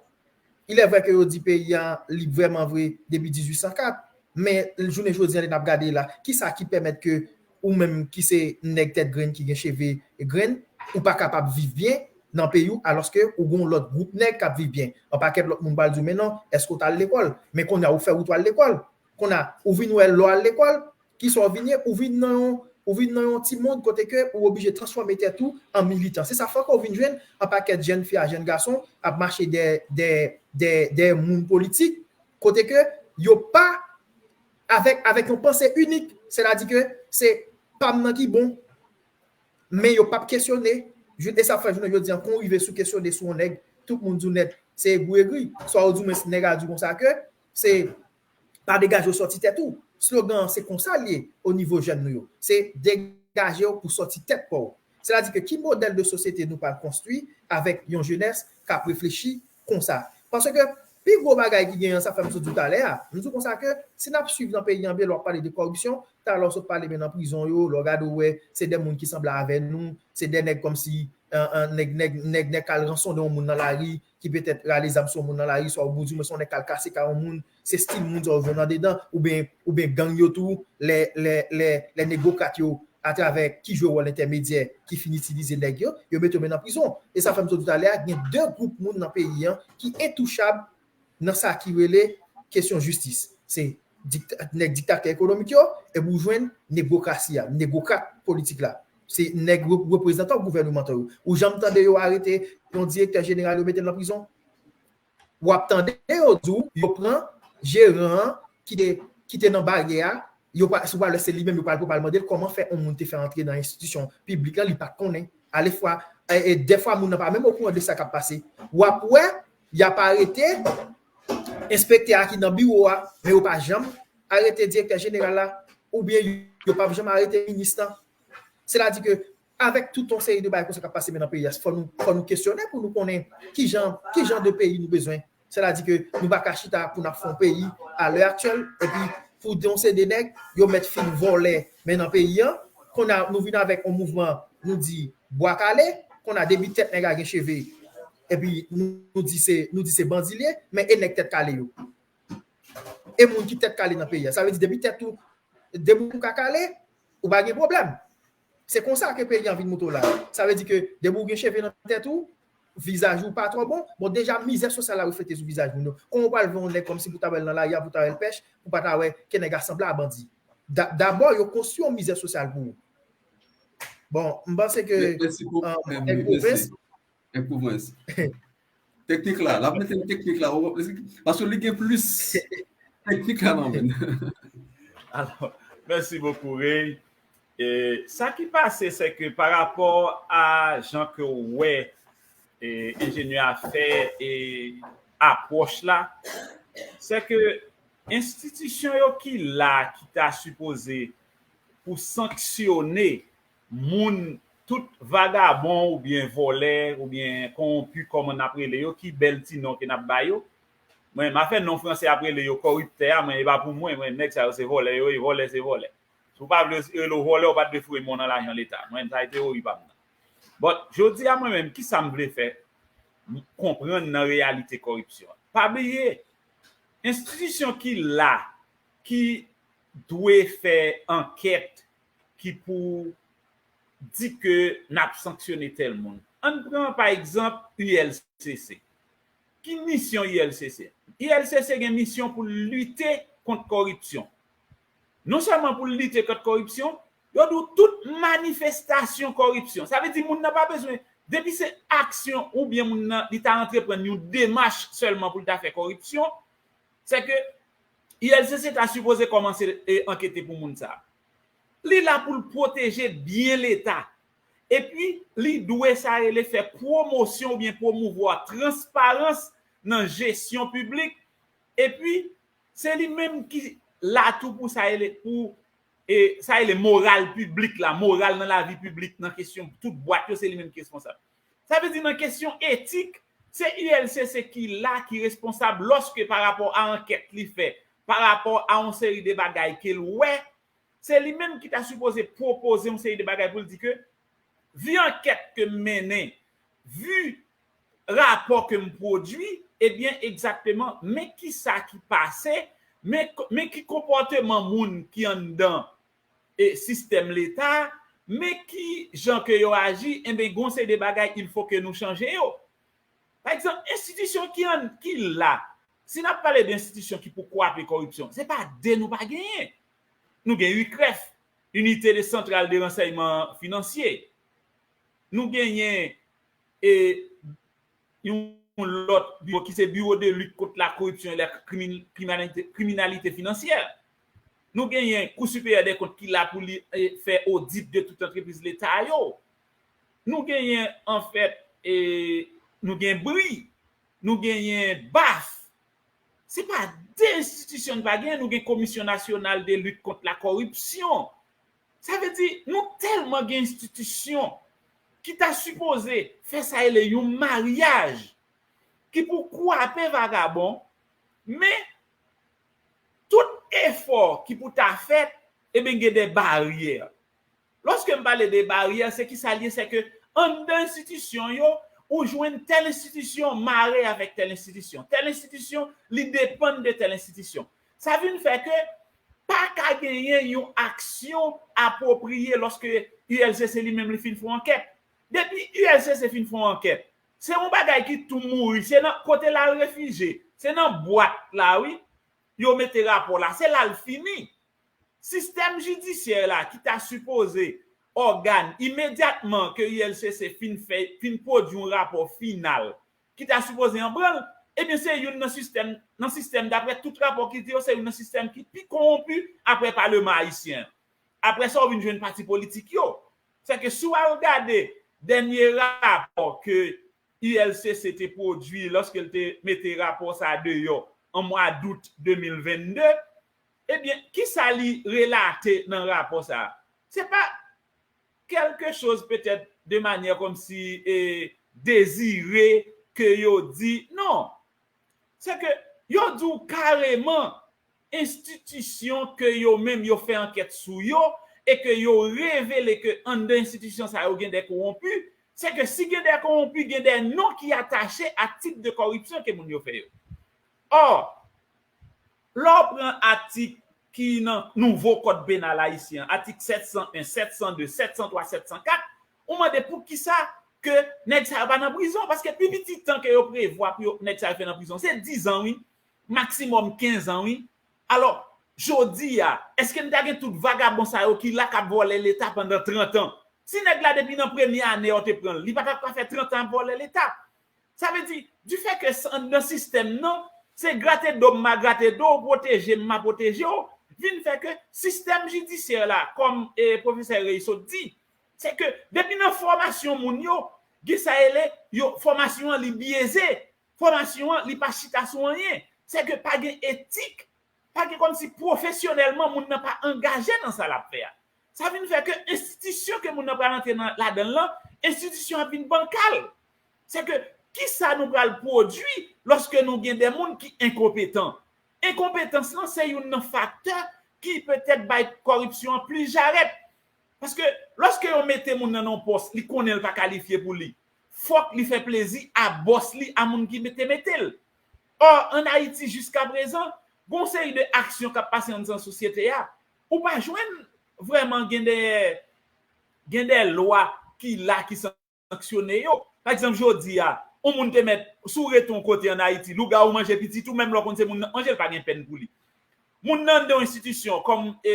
il est vrai ke yo di peyi a li vrèman vre depi dizuit san kat, men jounen jodi a, lè n ap gade la, kisa ki pèmèt ke ou menm ki se nèg tèt grenn, ki gen cheve grenn, ou pa kapab viv byen, nan peyi w, alòske ou gen yon lòt gwoup nèg k ap viv byen. Yon pakèt lòt moun pral di w, men non, èske w t al lekòl? Men kounye a ou fè wout w al lekòl. Kounye a, ou vin wè lè w al lekòl, kisa w vin ye? Ou vin nan yon, ou vin nan yon ti mond kote ke ou oblije transfòme tèt ou an militan. Se sa fè ke w vin jwenn yon pakèt jèn fi a jèn gason ap mache dèyè, dèyè, dèyè, dèyè moun politik, kote ke yo pa avèk, avèk yon panse inik, sètadi ke se pa m nan ki bon, men yo p ap kesyone. Jou-, e sa fè jounen jodi a, kon w rive sou kesyone sou yon nèg, tout moun di w nèt, se egri egri. Swa yo di w, men nèg a di w konsa ke se pa degaje w sòti tèt ou. Slogan an, se konsa l ye o nivo jèn nou yo. Se degaje w pou sòti tèt pa w. Sètadi ke ki modèl de sosyete nou pral konstwi avèk yon jenès k ap reflechi konsa? Paske pi gwo bagay ki genyen, sa fè m sot di w talè a. M di w konsa ke si n ap swiv nan peyi an byen, lè w ap pale de kòripsyon, talè w sot pale men nan prizon yo, lè w gade w wè, se de moun ki sanble avè nou, se de nèg kòmsi, an, an, nèg, nèg, nèg, nèg k al ransone yon moun nan lari, ki petèt rale zam sou yon moun nan lari, swa ou di w, men se yon nèg k al kase kay yon moun, se stil moun sa yo jwenn andedan, oubyen, oubyen gang yo tou, lè, lè, lè, lè negwokrat yo, atravè ki jwe wòl entèmedyè, ki fin itilize nèg yo, yo mete yo men nan prizon. E sa fè m sot di w talè a, gen de gwoup moun nan peyi an ki entouchab nan sa ki rele kesyon jistis. Se dikta-, nèg diktatè ekonomik yo, epi ou jwenn negwokrasi a, negwokrat politik la. Se nèg re-, reprezantan gouvènemantal yo. Ou janm tande yo arete yon direktè jeneral, yo mete l nan prizon? W ap tande yo di w, yo pran jeran an ki te, ki te nan baryè a, yo pa, si w pa wè se li menm, yo pral, pral mande l kòman fè yon moun te fè antre nan enstitisyon piblik la, li pa t konnen. Alèfwa, e, e dèfwa moun nan pa menm okouran de sa k ap pase. W ap wè, y ap arete enspektè a ki nan biwo a, men yo pa janm arete direktè jeneral la, oubyen yo p ap janm arete minis lan. Sètadi ke, avèk tout yon seri de bagay konsa k ap pase men nan peyi a, fò nou, fò nou kesyone pou nou konnen ki jan, ki jan de peyi nou bezwen. Sètadi ke nou pa ka chita pou n ap fè yon peyi a lè aktyèl, epi pou yon seri de nèg, yo mèt fin vòlè men nan peyi an, kounye a nou vin avèk yon mouvman, nou di bwa kale, kounye a depi tèt nèg la gen cheve, epi nou, nou di se, nou di se bandi l ye, men e nèg tèt kale yo? E moun ki tèt kale nan peyi a? Sa vle di depi tèt ou, depi ou ka kale, ou pa gen pwoblèm. Se konsa ke peyi an vin monte w la. Sa vle di ke depi w gen cheve nan tèt ou, vizaj ou pa twò bon, bon, deja mizè sosyal la reflete sou vizaj moun yo. Kòman w pral vè yon nèg kòmsi pou ta wè l nan lari a, pou ta wè l pèch, pou pa ta wè ke nèg la sanble a bandi? Da-, dabò, yo konstwi yon mizè sosyal pou ou. Bon, m panse ke, Mèsi pou, euh, mèsi, nèg pwovens, mèsi. Nèg pwovens. Teknik la, l ap mete teknik la, ou, paske li gen plis teknik la nan men. Alors, merci beaucoup, Ray. E sa ki pase, se ke pa rapò a jan ke w wè, e, enjenyè a fè, e, apwòch la, se ke enstitisyon yo ki la, ki ta sipoze pou sanksyone moun, tout vagabon oubyen vòlè oubyen kowonpi, kòman n ap rele yo, ki bèl ti non ke n ap ba yo. Mwen, m a fè non franse ap rele yo kòriptè a, mwen, e pa pou mwen, mwen, nèg sa yo se vòlè yo ye, vòlè se vòlè. Si w pa vle yo rele w vòlè, ou pa t dwe foure men w nan lajan leta. Mwen, sa e teyori pa m nan. But, jodi a mwen menm, kisa m vle fè m konprann nan reyalite kòripsyon an? Pa bliye, enstitisyon ki la, ki dwe fè ankèt, ki pou di ke n ap sanksyone tèl moun. Ann pran, pa egzanp, U L C C. Ki misyon U L C C? U L C C gen misyon pou l lite kont kòripsyon. Non sèlman pou l lite kont kòripsyon, yo di w tout manifestasyon kòripsyon. Sa vle di moun nan pa bezwen, depi se aksyon oubyen moun nan, li ta antreprann yon demach sèlman pou l ta fè kòripsyon, se ke U L C C ta sipoze kòmanse, e, ankete pou moun sa a. Li la pou l pwoteje byen leta. Epi, li dwe sa rele fè pwomosyon oubyen pwomouvwa transparans nan jesyon piblik. Epi, se li menm ki la tou pou sa rele, pou, e, sa rele moral piblik la, moral nan lavi piblik, nan kesyon tout bwat yo, se li menm ki responsab. Sa vle di nan kesyon etik, se U L C C ki la, ki responsab lòske pa rapò a ankèt li fè, pa rapò a yon seri de bagay ke l wè, se li menm ki ta sipoze pwopoze yon seri de bagay pou l di ke, vi ankèt ke m mennen, vi rapò ke m pwodui, ebyen, egzakteman, men kisa ki pase, men, men ki konpòteman moun ki anndan e sistèm leta, Men ki jan ke yo aji, enben, gon seri de bagay, il faut que nou chanje yo. Pa egzanp, enstitisyon ki an, ki la, si n ap pale de enstitisyon ki pou kwape kòripsyon, se pa de nou pa genyen. Nou gen UCREF, Unité de Centrale de Renseignement Financier. Nou genyen e, yon lòt biwo ki se Bureau de Lutte contre la Corruption et la Crimin- Criminalité, Criminalité Financière. Nou genyen Cour Supérieure des Comptes ki la pou li e, fè odit de tout antrepriz leta yo. Nou genyen, anfèt, e, nou gen bri, nou genyen baf. Se pa de enstitisyon n pa gen, nou gen Komisyon Nasyonal de Lit kont la Kòripsyon. Sa vle di, nou tèlman gen enstitisyon ki ta sipoze fè sa rele yon maryaj ki pou kwape vagabon, men tout efò ki pou ta fèt, ebyen, gen de baryè. Lòske m pale de baryè, se ki sa l ye, se ke anndan enstitisyon yo, ou jwenn tèl enstitisyon mare avèk tèl enstitisyon. Tèl enstitisyon, li depann de tèl enstitisyon. Sa vin fè ke pa ka genyen yon aksyon apwopriye lòske U L C C li menm li fin fè yon ankèt. Depi U L C C fin fè yon ankèt, se yon bagay ki tou mouri, se nan kote l al refijye, se nan bwat la, wi, yo mete rapò la, se la l fini. Sistèm jidisyè la ki ta sipoze ògàn imedyatman ke U L C C fin fè, fin pwodui yon rapò final ki ta sipoze an branl, ebyen se youn nan sistèm, nan sistèm, daprè tout rapò ki di yo, se youn nan sistèm ki pi kowonpi apre Paleman ayisyen. Apre sa, ou vin jwenn pati politik yo. Se ke si w al gade dènye rapò ke U L C C te pwodui lòske l te mete rapò sa deyò an mwa dout de mil venn de, ebyen, ki sa li relate nan rapò sa? Se pa quelque chose peut-être de manière comme si e, désiré ke yo di. Non. Se ke yo di w kareman enstitisyon ke yo menm yo fè ankèt sou yo e ke yo revele ke anndan enstitisyon sa yo gen de kowonpi, se ke si gen de kowonpi, gen de non ki atache a tip de kòripsyon ke moun yo fè yo. Ò, lè w pran atik ki nan nouvo kòd penal ayisyen an, atik sèt san en, sèt san de, sèt san twa, sèt san kat, ou mande poukisa ke nèg sa yo pa nan prizon, paske pi piti tan ke yo prevwa pou yo, nèg sa yo fè nan prizon, se diz an, wi, maksimòm kenz an, wi. Alò, jodi a, èske n ta gen tout vagabon sa yo ki la k ap vòlè Leta pandan trant an? Si nèg la depi nan premye ane yo te pran l, li pa t ap ka fè trant an ap vòlè Leta. Sa vle di, difè ke s- anndan sistèm nan, se grate do m, m a grate do w, pwoteje m, m a pwoteje w, vin fè ke sistèm jidisyè la, kòm e, pwofesè Rey sot di, se ke depi nan fòmasyon moun yo, gen sa rele, yo, fòmasyon an li byeze, fòmasyon an li pa chita sou anyen, se ke pa gen etik, pa gen kòmsi pwofesyonèlman moun nan pa angaje nan sa l ap fè a. Sa vin fè ke enstitisyon ke moun nan pral antre nan, ladan l lan, enstitisyon ap vin bankal. Se ke kisa nou pral pwodui lòske nou gen de moun ki enkonpetan? Enkonpetans lan se youn nan faktè ki petèt bay kòripsyon an plis jarèt. Paske lòske yo mete moun nan nan yon pòs, li konnen l pa kalifye pou li. Fòk li fè plezi a bòs li, a moun ki te mete l. Ò, ann Ayiti, jiskaprezan, gon seri de aksyon k ap pase anndan sosyete a, ou pa jwenn vrèman gen de, gen de lwa ki la ki sanksyone yo. Pa egzanp, jodi a, yon moun te mèt, si w rete yon kote ann Ayiti, lougawou manje pitit ou, menm lè w konn se moun nan k manje l, pa gen pèn pou li. Moun nan anndan yon enstitisyon, kòm e,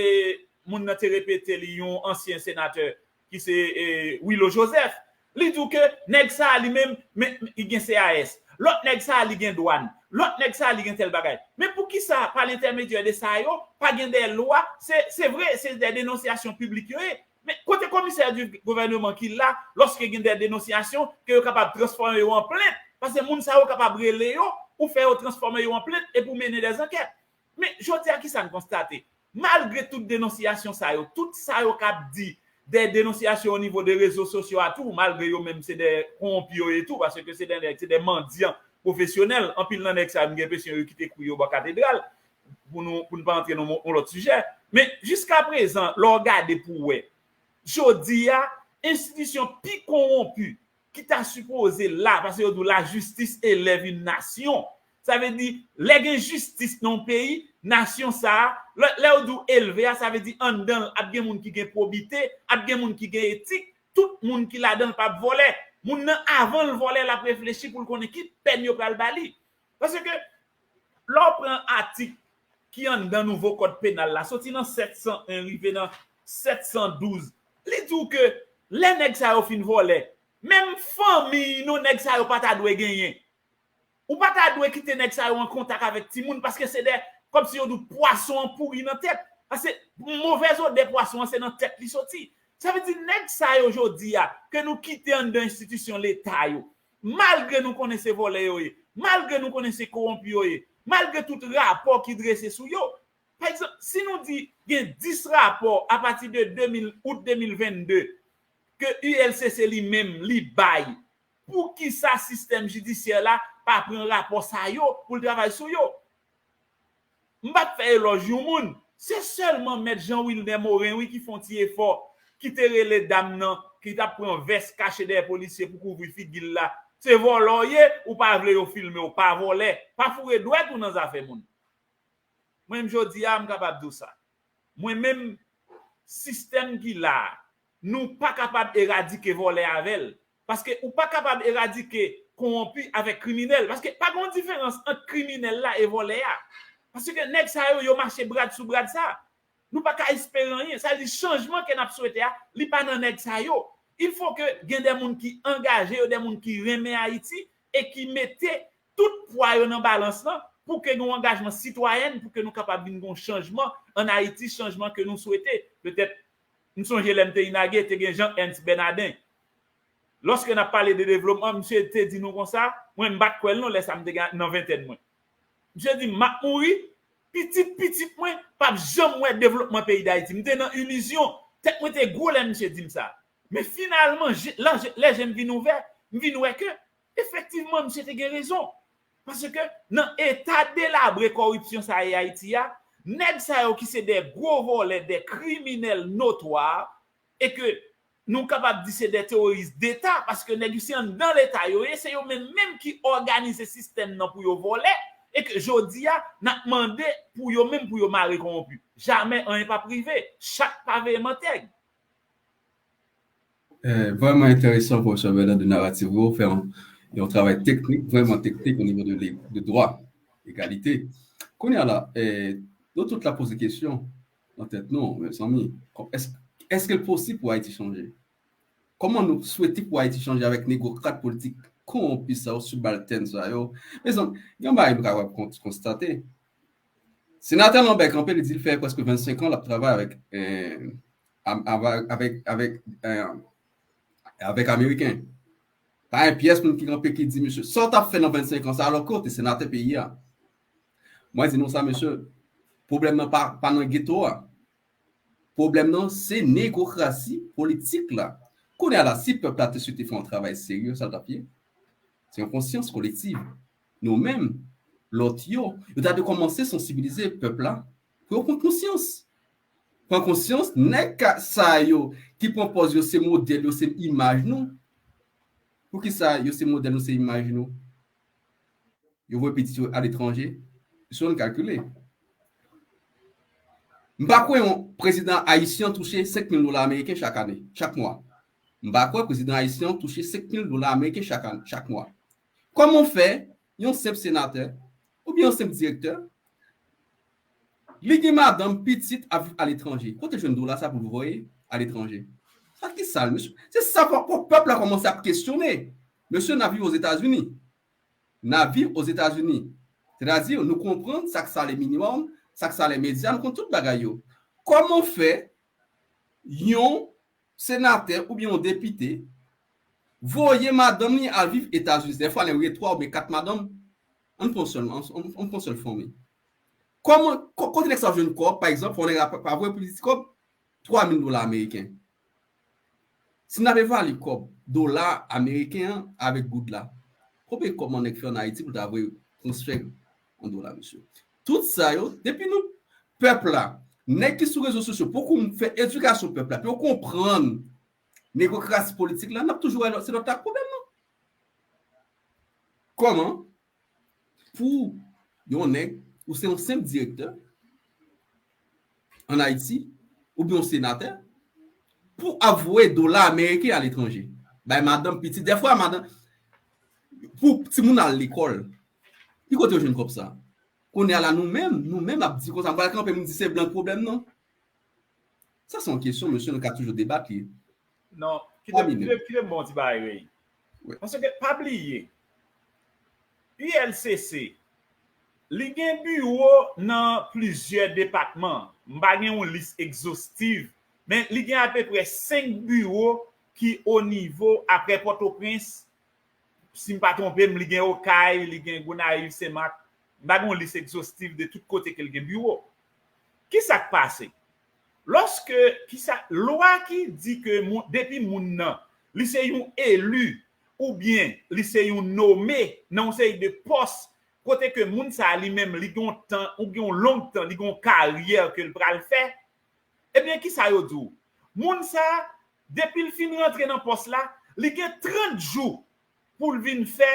moun nan te repete li, yon ansyen senatè ki se e, Willo Joseph, li di w ke nèg sa a li menm, men, men, li gen C A S. Lòt nèg sa a li gen dwàn. Lòt nèg sa a li gen tèl bagay. Men poukisa, pa lentèmedyè de sa yo, pa gen de lwa? Se, se vre, se de denonsyasyon piblik yo ye. Men kote komisè di gouvèneman ki la, lòske gen de denonsyasyon, ke yo kapab transfòme yo an plent? Paske moun sa yo kapab rele yo, ou fè yo transfòme yo an plent, epi w mennen de zankèt. Men jodi a, kisa n konstate? Malgre tout denonsyasyon sa yo, tout sa yo k ap di, de denonsyasyon o nivo de rezo sosyo a tou, malgre yo menm se de kowonpi yo ye tou, paske se de nèg, se de mandyan pwofesyonèl, anpil nan nèg sa yo, m gen enpresyon yo kite kwi yo bò katedral, pou nou, pou n pa antre nan yon lòt sijè. Men jiskaprezan, lè w gade pou w wè, jodi a, enstitisyon pi kowonpi ki ta sipoze la, paske yo di w lajistis elèv yon nasyon. Sa vle di, lè gen jistis nan yon peyi, nasyon sa a, lè, lè yo di w elve a, sa vle di anndan l ap gen moun ki gen pwobite, ap gen moun ki gen etik, tout moun ki ladan l p ap vòlè. Moun nan, avan l vòlè, l ap reflechi pou l konnen ki pèn yo pral ba li. Paske lè w pran atik ki anndan nouvo kòd penal la, soti nan sèt san en rive nan sèt san douz, li di w ke lè nèg sa yo fin vòlè, menm fanmiy nou nèg sa yo pa ta dwe genyen. Ou pa ta dwe kite nèg sa yo an kontak avèk timoun, paske se de, kòmsi yo di w pwason an pouri nan tèt. Paske movèz odè pwason an se nan tèt li soti. Sa vle di nèg sa yo jodi a, ke nou kite anndan enstitisyon Leta yo, malgre nou konnen se vòlè yo ye, malgre nou konnen se kowonpi yo ye, malgre tout rapò ki drese sou yo. Pa egzanp, si nou di gen dis rapò apati de de mil, out de mil vennde, ke U L C C li menm li bay, poukisa sistèm jidisyè la pa pran rapò sa yo pou l travay sou yo? M p ap fè elòj yon moun, se sèlman mèt Jean Wilner Morin, wi, ki fè yon ti efò, ki te rele dam nan, ki t ap pran vès kache dèyè polisye pou kouvri figi l la. Se vòlè w ye, ou pa vle yo filme w, pa vòlè, pa foure dwèt ou nan zafè moun. Mwen menm jodi a, m kapab di w sa. Mwen menm, sistèm ki la a, nou pa kapab eradike vòlè avè l. Paske ou pa kapab eradike kowonpi avèk kriminèl. Paske pa gen yon diferans ant kriminèl la e vòlè a. Paske nèg sa yo, yo mache brad sou brad sa. Nou pa ka espere anyen. Sa vle di chanjman ke n ap swete a, li pa nan nèg sa yo. Il faut que gen de moun ki angaje yo, de moun ki renmen Ayiti e ki mete tout pwa yo nan balans lan pou ke gen yon angajman sitwayèn, pou ke nou kapab vin gen yon chanjman ann Ayiti, chanjman ke nou swete. Petèt, m sonje lè m te inage, te gen Jean Ernst Bernardin. Lòske n ap pale de devlopman, misye te di nou konsa, mwen m pa t kwè l non, lè sa m te gen nan ventèn mwen. Misye di m, "M ap mouri, pitit pitit mwen p ap janm wè devlopman peyi Dayiti." M te nan ilizyon, tèt mwen te gwo lè misye di m sa. Men finalman, je, lè je, lè je m vin ouvè, m vin wè ke, efektivman, misye te gen rezon. Paske nan eta delabre kòripsyon sa ye Ayiti a, nèg sa yo ki se de gwo vòlè, de kriminèl notwa, e ke nou kapab di se de teworis deta, paske nèg yo se anndan Leta yo ye, se yo menm menm ki òganize sistèm nan pou yo vòlè, e ke jodi a, n ap mande pou yo menm pou yo mare kowonpi. Jamè anyen p ap rive, chat pa veye mantèg. Eh, vrèman enteresan, pwofesè Bernard, de narativ ou fè yon, yon travay teknik, vrèman teknik o nivo de, de dwa, egalite. Kounye a la, eh, nou tout la poze kesyon nan tèt nou, mezanmi, èske, èske l posib pou Ayiti chanje? Kòman nou swete pou Ayiti chanje avèk negokrat politik kowonpi sa yo, sibaltèn sa yo? Mezanmi, gen yon bagay nou kapab konstate. Senatè Lambert kanpe, li di l fè prèske vennsenk an l ap travay avèk, eh, avèk, avèk, avèk, eh, avèk Ameriken. Pa gen pyès moun ki kanpe ki di, "Mesye, sa w t ap fè nan vennsenk an sa, alò ke w te senatè peyi a?" Mwen di nou sa, mesye, pwoblèm nan pa, pa nan geto a. Pwoblèm nan, se negokrasi politik la. Kounye a la, si pèp la te swete fè yon travay serye, sa l t ap ye? Se yon konsyans kolektiv. Nou menm, lòt yo, yo ta dwe kòmanse sansibilize pèp la pou yo pran konsyans. Pran konsyans, nèg sa yo ki pran pòz yo se modèl, yo se imaj nou. Poukisa yo se modèl nou, se imaj nou? Yo voye pitit yo aletranje. Jis ann kalkile. M pa kwè yon prezidan ayisyen touche senk mil dola ameriken chak ane, chak mwa. M pa kwè prezidan ayisyen touche senk mil dola ameriken chak ane, chak mwa. Kòman fè yon senp senatè oubyen yon senp direktè, li gen madanm, pitit ap viv aletranje? Kote jwenn dola sa pou l voye aletranje? Sa ki sal, mesye? Se sa pou, pou pèp la kòmanse ap kesyone. Mesye, n ap viv Ozetazini. N ap viv Ozetazini. Sètadi, nou konprann sa k salè minimòm, sa k salè medya, nou konn tout bagay yo. Kòman fè yon senatè oubyen yon depite voye madanm li al viv Etazini? Dèfwa, lè yo gen twa oubyen kat madanm, ann pran sèl, ann, ann, ann pran sèl fanmi. Kòman, ko-, kote nèg sa jwenn kòb, pa egzanp, fò nèg la pa, pa voye plis kòb, twa mil dola ameriken. Si n ap evalye kòb, dola ameriken an avèk goud la, konbyen kòb yon nèg fè ann Ayiti pou l ta voye transfè an dola, mesye? Tout sa yo, depi nou, pèp la, nèg ki sou rezo sosyo, poko fè edikasyon pèp la, pou yo konprann negokrasi politik la, n ap toujou wè se lòt la k pwoblèm nan. Kòman? pou yon nèg, ou se yon senp direktè ann Ayiti, oubyen yon senatè, pou ap voye dola ameriken aletranje, bay madanm, pitit, dèfwa madanm, pou timoun al lekòl. Ki kote yo jwenn kòb sa? Kounye a la, nou menm, nou menm ap di konsa, m pral kanpe, m di se blan k pwoblèm nan. Sa se yon kesyon, mesye, nou ka toujou debat li. Non, kite, kite, kite m bon ti bagay, Rey. Paske, pa bliye, U L C C, li gen biwo nan plizyè depatman. M pa gen yon lis egzostiv, men li gen apeprè senk biwo ki o nivo, aprè Pòtoprens, si m pa twonpe m, li gen Okay, li gen Gonayiv, Senmak. M pa gen yon lis egzostiv de tout kote ke l gen biwo. Ki sa k pase? Lòske, ki sa, lwa ki di ke moun, depi moun nan, li se yon eli, oubyen li se yon nome nan yon seri de pòs, kote ke moun sa a li menm, li gen yon tan, ou gen yon long tan, li gen yon karyè ke l pral fè, ebyen, ki sa yo di w? Moun sa a, depi l fin rantre nan pòs la, li gen trant jou pou l vin fè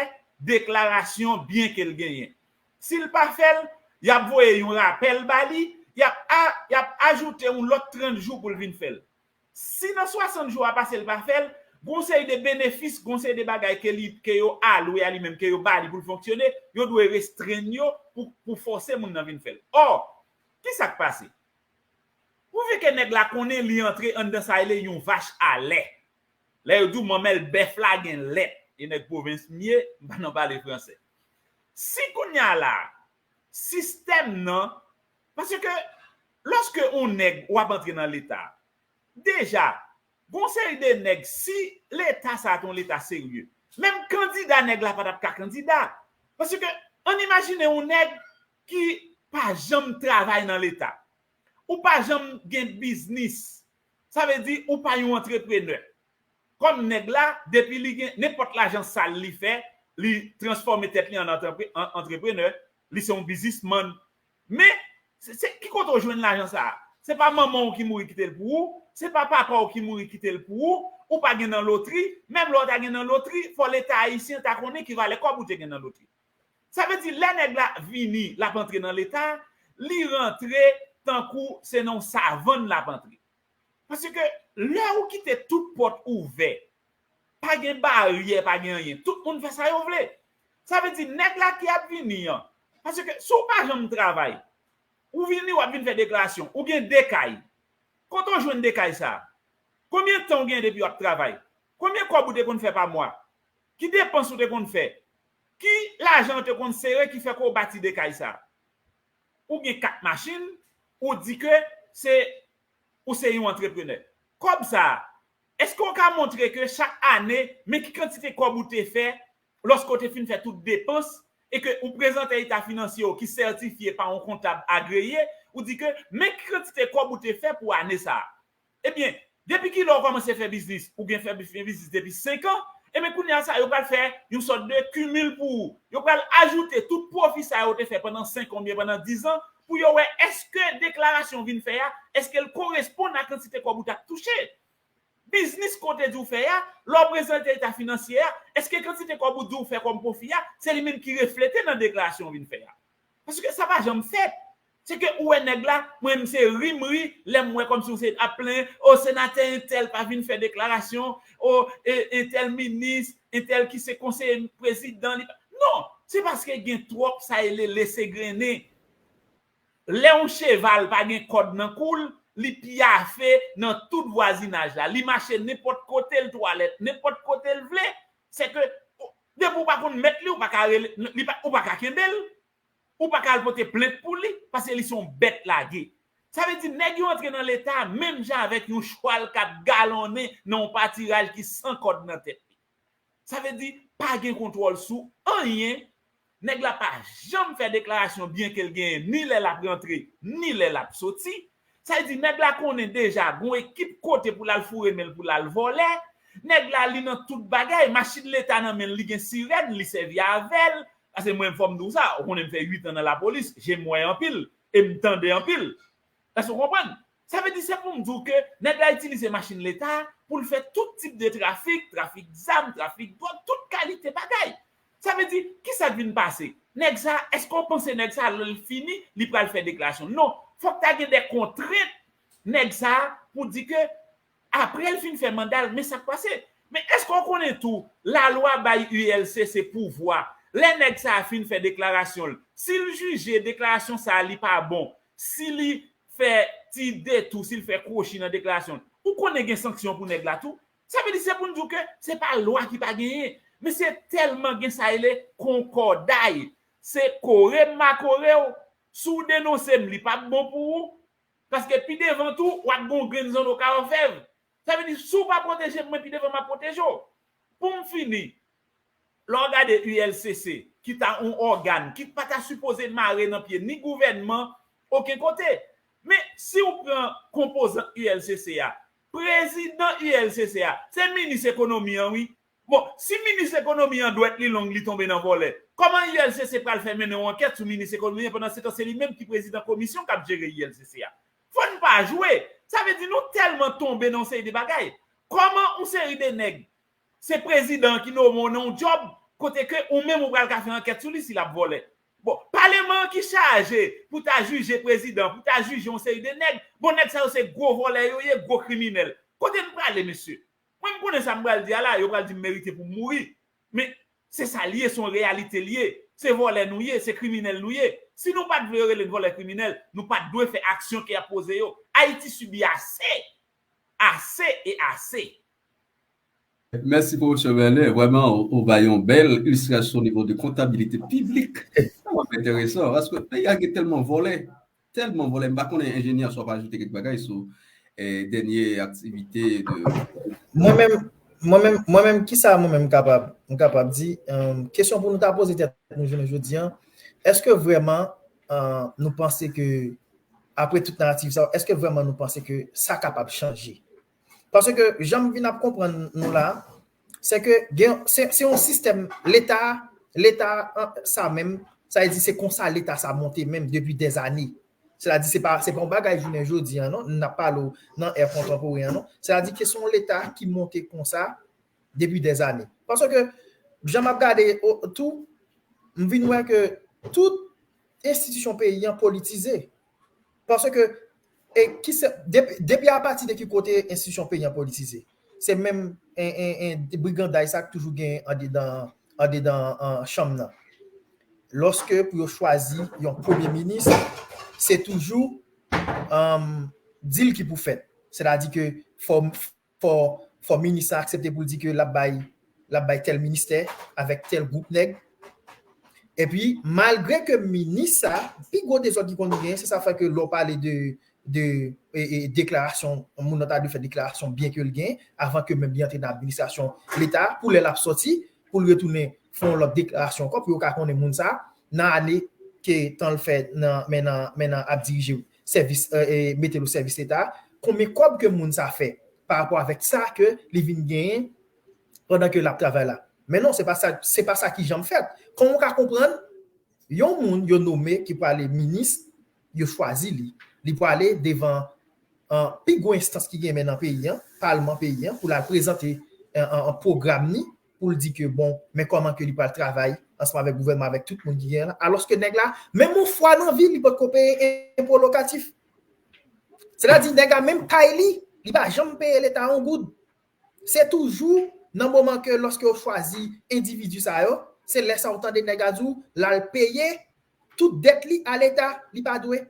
deklarasyon byen ke l genyen. Si l pa fè l, y ap voye yon rapèl ba li, y ap, a, y ap ajoute yon lòt trant jou pou l vin fè l. Si nan swasant jou a pase l pa fè l, gon seri de benefis, gon seri de bagay ke li, ke yo alwe a li menm, ke yo ba li pou l fonksyone, yo dwe restrenn yo pou, pou fòse moun nan vin fè l. Ò, ki sa k pase? Pwouve ke nèg la konnen li antre anndan sa rele yon vach a lè. Lè yo di w manmèl bèf la gen lèt, e nèg pwovens m ye, m pa nan pale fransè. Si kounye a la, sistèm nan, paske lòske yon nèg w ap antre nan Leta, deja, gon seri de nèg, si Leta sa a te yon Leta serye, menm kandida nèg la pa t ap ka kandida. Paske, ann imajine yon nèg ki pa janm travay nan Leta. Ou pa janm gen biznis. Sa vle di ou pa yon antreprenè. Kòm nèg la, depi li gen nenpòt lajan sal li fè, li transfòme tèt li an antrepre-, an antreprenè, li se yon biznismann. Men, se, se ki kote w jwenn lajan sa a? Se pa manman w ki mouri kite l pou ou, se pa papa w ki mouri kite l pou ou, ou pa gen nan lotri, menm lè w ta gen nan lotri, fò Leta ayisyen ta konnen ki valè kòb ou te gen nan lotri. Sa vle di, lè nèg la vini, l ap antre nan Leta, li rantre tankou se nan yon savann l ap antre. Paske lè ou kite tout pòt ouvè, pa gen baryè, pa gen anyen, tout moun fè sa yo vle. Sa vle di, nèg la ki ap vini an, paske si w pa janm travay, ou vini, w ap vin fè deklarasyon, ou gen de kay. Kote w jwenn de kay sa a? Konbyen tan w gen depi w ap travay? Konbyen kòb ou te konn fè pa mwa? Ki depans ou te konn fè? Ki lajan ou te konn sere ki fè ke w bati de kay sa a? Ou gen kat machin, ou di ke se, ou se yon antreprenè. Kòb sa a, èske w ka montre ke chak ane, men ki kantite kòb ou te fè lòske w te fin fè tout depans, e ke ou prezante eta finansye w ki sètifye pa yon kontab agreye, ou di ke men ki kantite kòb ou te fè pou ane sa a. Ebyen, depi kilè w kòmanse fè biznis? Ou gen fè bi-, fè biznis depi senk an, ebyen kounye a sa, yo pral fè yon sòt de cumul pou ou. Yo pral ajoute tout pwofi sa yo te fè pandan senk an oubyen pandan diz an, pou yo wè èske deklarasyon w vin fè a, èske l koresponn a kantite kòb ou t ap touche. Biznis ke w te di w fè a, lè w prezante eta finansye a, èske kantite kòb ou di w fè kòm pwofi a, se li menm ki reflete nan deklarasyon w vin fè a? Paske sa pa janm fèt. Se ke ou wè nèg la, mwen menm se ri m ri, lè m wè kòmsi w se ap plenyen, o senatè entèl pa vin fè deklarasyon, o e, entèl minis, entèl ki se konseye prezidan, li pa. Non, se paske gen twòp sa rele lese grennen. Lè yon cheval pa gen kòd nan kou l, li pyafe nan tout vwazinaj la. Li mache nenpòt kote l twalèt, nenpòt kote l vle. Se ke, depi w pa konn mèt li, ou pa ka rele, li pa, ou pa ka kenbe l. Ou pa ka al pote plent pou li, paske li se yon bèt lage. Sa vle di, nèg yo antre nan Leta menm jan avèk yon chwal k ap galonnen nan yon patiraj ki san kòd nan tèt li. Sa vle di, pa gen kontwòl sou anyen. Nèg la pa janm fè deklarasyon byen ke l genyen, ni lè l ap rantre, ni lè l ap soti. Sa vle di, nèg la konnen deja gon ekip kote pou l al foure men l pou l al vòlè. Nèg la, li nan tout bagay, machin Leta nan men l, li gen sirèn, li sèvi avè l. Paske mwen, fò m di w sa, ou konnen m fè uit an nan lapolis, je m wè anpil, e m tande anpil. Èske w konprann? Sa vle di, se pou m di w ke nèg la itilize machin Leta pou l fè tout tip de trafik, trafik zam, trafik dwòg, tout kalite bagay. Sa vle di, ki sa k vin pase? Nèg sa, èske w panse nèg sa, lè l fini, li pral fè deklarasyon? Non, fòk ta gen de kontrent nèg sa pou di ke apre l fin fè manda l, men sa k pase. Men èske w konnen tou, lalwa bay U L C C pouvwa, lè nèg sa a fin fè deklarasyon l, si l jije deklarasyon sa a li pa bon, si li fè ti detou, si l fè kwochi nan deklarasyon l, ou konnen gen sanksyon pou nèg la tou. Sa vle di se pou n di w ke se pa lwa ki pa genyen, men se tèlman gen sa rele konkòday. Se kore m ma kore w, si w denonse m, li p ap bon pou ou, paske pi devan tou, w ap gen yon grenn zanno ka ofèv. Sa vle di, si w pa pwoteje m, mwen pi devan m ap pwoteje w. Pou m fini, lè w gade U L C C, ki ta yon ògàn, ki pa ta sipoze mare nan pye ni gouvènman, okenn kote. Men, si w pran konpozan U L C C a, prezidan U L C C a, se minis ekonomi an, wi. Bon, si minis ekonomi an dwèt li long, li tonbe nan vòlè, kòman U L C C pral fè mennen yon ankèt sou minis ekonomi an pandan se tan se li menm ki prezidan komisyon k ap jere U L C C a? Fò n pa jwe. Sa vle di nou tèlman tonbe nan yon seri de bagay. Kòman yon seri de nèg, se prezidan an ki nome w nan yon djòb, kote ke ou menm ou pral ka fè ankèt sou li si l ap vòlè? Bon, paleman an ki chaje pou ta jije prezidan, pou ta jije yon seri de nèg, bon, nèg sa yo se gwo vòlè yo ye, gwo kriminèl. Kote n prale, mesye? Mwen, m konnen sa m pral di a la, yo pral di m merite pou m mouri. Men, se sa l ye, se yon reyalite l ye. Se vòlè nou ye, se kriminèl nou ye. Si nou pa t vle yo rele n vòlè kriminèl, nou pa t dwe fè aksyon ke y ap poze yo. Ayiti sibi ase. Ase e ase. Mèsi, Pwofesè Bèlè. Vrèman, ou, ou bay yon bèl ilistrasyon o nivo de kontabilite piblik. Sa vrèman enteresan, paske peyi a gen tèlman vòlè. Tèlman vòlè, m pa konnen enjenyè si w ap ajoute kèk bagay sou eh, dènye aktivite de. Mwen menm, mwen menm, mwen menm, kisa mwen menm m kapab, m kapab di, um, kesyon pou nou ta poze tèt nou jounen jodi an, èske vrèman uh, nou panse ke, apre tout naratif sa, èske vrèman nou panse ke sa kapab chanje? Paske jan m vin ap konprann nou la, se ke gen, se, se yon sistèm Leta, Leta sa menm, sa vle di se konsa Leta sa monte menm depi dèzane. Sètadi se pa, se pa yon bagay jounen jodi an non, n ap pale w nan è kontanporen an non. Sètadi ke se yon Leta ki monte konsa depi dèzane. Paske jan m ap gade tou, m vin wè ke tout enstitisyon peyi an politize. Paske e ki se, depi, depi apati de ki kote enstitisyon peyi an politize? Se menm en, en, en briganday sa k toujou gen andedan, andedan an, chanm nan. Lòske pou yo chwazi yon premye minis, se toujou um, deal ki pou fèt. Sètadi ke fò, fò, fò minis la aksepte pou l di ke l ap bay, l ap bay tèl ministè avèk tèl gwoup nèg. Epi, malgre ke minis sa, pi gwo dezòd ki konn gen, se sa fè ke lè w pale de, de e, e, deklarasyon, moun nan ta dwe fè deklarasyon byen ke l gen, avan ke menm li antre nan administrasyon Leta, pou lè l ap sòti, pou l retounen fè yon lòt deklarasyon ankò, pou yo ka konnen moun sa, nan ane ke tan l fè nan, men nan, men nan ap dirije sèvis, e, e, mete l o sèvis Leta, konbyen kòb ke moun sa fè pa rapò avèk sa ke li vin genyen pandan ke l ap travay la. Men non, se pa sa, se pa sa ki janm fèt. Kòman w ka konprann yon moun yo nome ki prale minis, yo chwazi li, li prale devan an, pi gwo enstans ki gen men nan peyi an, palman peyi an, pou l al prezante an, an, an pwogram ni, pou l di ke bon, men kòman ke li pral travay ansanm avèk gouvènman, avèk tout moun ki gen la. Alòske nèg la, menm yon fwa nan vi, li potko peye enpo lokatif. Sètadi nèg la menm kay li, li pa janm peye Leta yon goud. Se toujou nan moman ke lòske yo chwazi endividi sa yo, se lè sa ou tande nèg la di w l al peye tout dèt li a Leta, li pa dwe.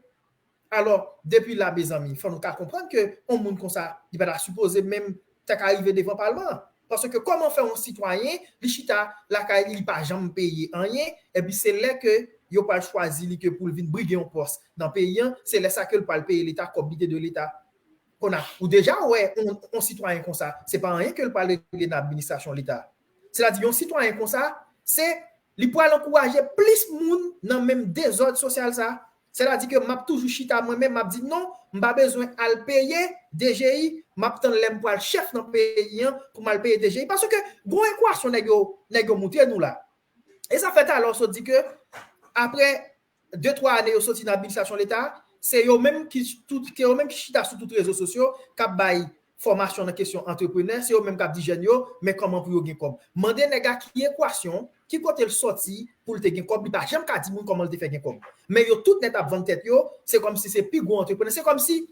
Alò, depi la, mezanmi, fò nou ka konprann ke yon moun konsa, li pa ta sipoze menm ta ka rive devan palman an. Paske kòman fè yon sitwayen, li chita lakay li, li pa janm peye anyen, epi se lè ke yo pral chwazi li ke pou l vin brige yon pòs nan peyi an, se lè sa ke l pral peye Leta kòb li te dwe Leta. Kounye a, ou deja wè yon, yon sitwayen konsa, se pa anyen ke l pral regle nan administrasyon Leta. Sètadi, yon sitwayen konsa, se li pral ankouraje plis moun nan menm dezòd sosyal sa. Sètadi ke m ap toujou chita mwen menm, m ap di non, m pa bezwen al peye D G I, m ap tann lè m pral chèf nan peyi an pou m al peye D G I. Paske gwo ekwasyon nèg yo, nèg yo moutre nou la. E sa fè talè w sot di ke apre de twa ane yo soti nan administrasyon Leta, se yo menm ki tout, se yo menm ki chita sou tout rezo sosyo, k ap bay fòmasyon nan kesyon antreprenè, se yo menm k ap di jèn yo, men kòman pou yo gen kòb. Mande nèg la ki ekwasyon ki kote l sòti pou l te gen kòb, li pa janm ka di moun kòman l te fè gen kòb. Men yo tout nèt ap vann tèt yo, se kòmsi se pi gwo antreprenè. Se kòmsi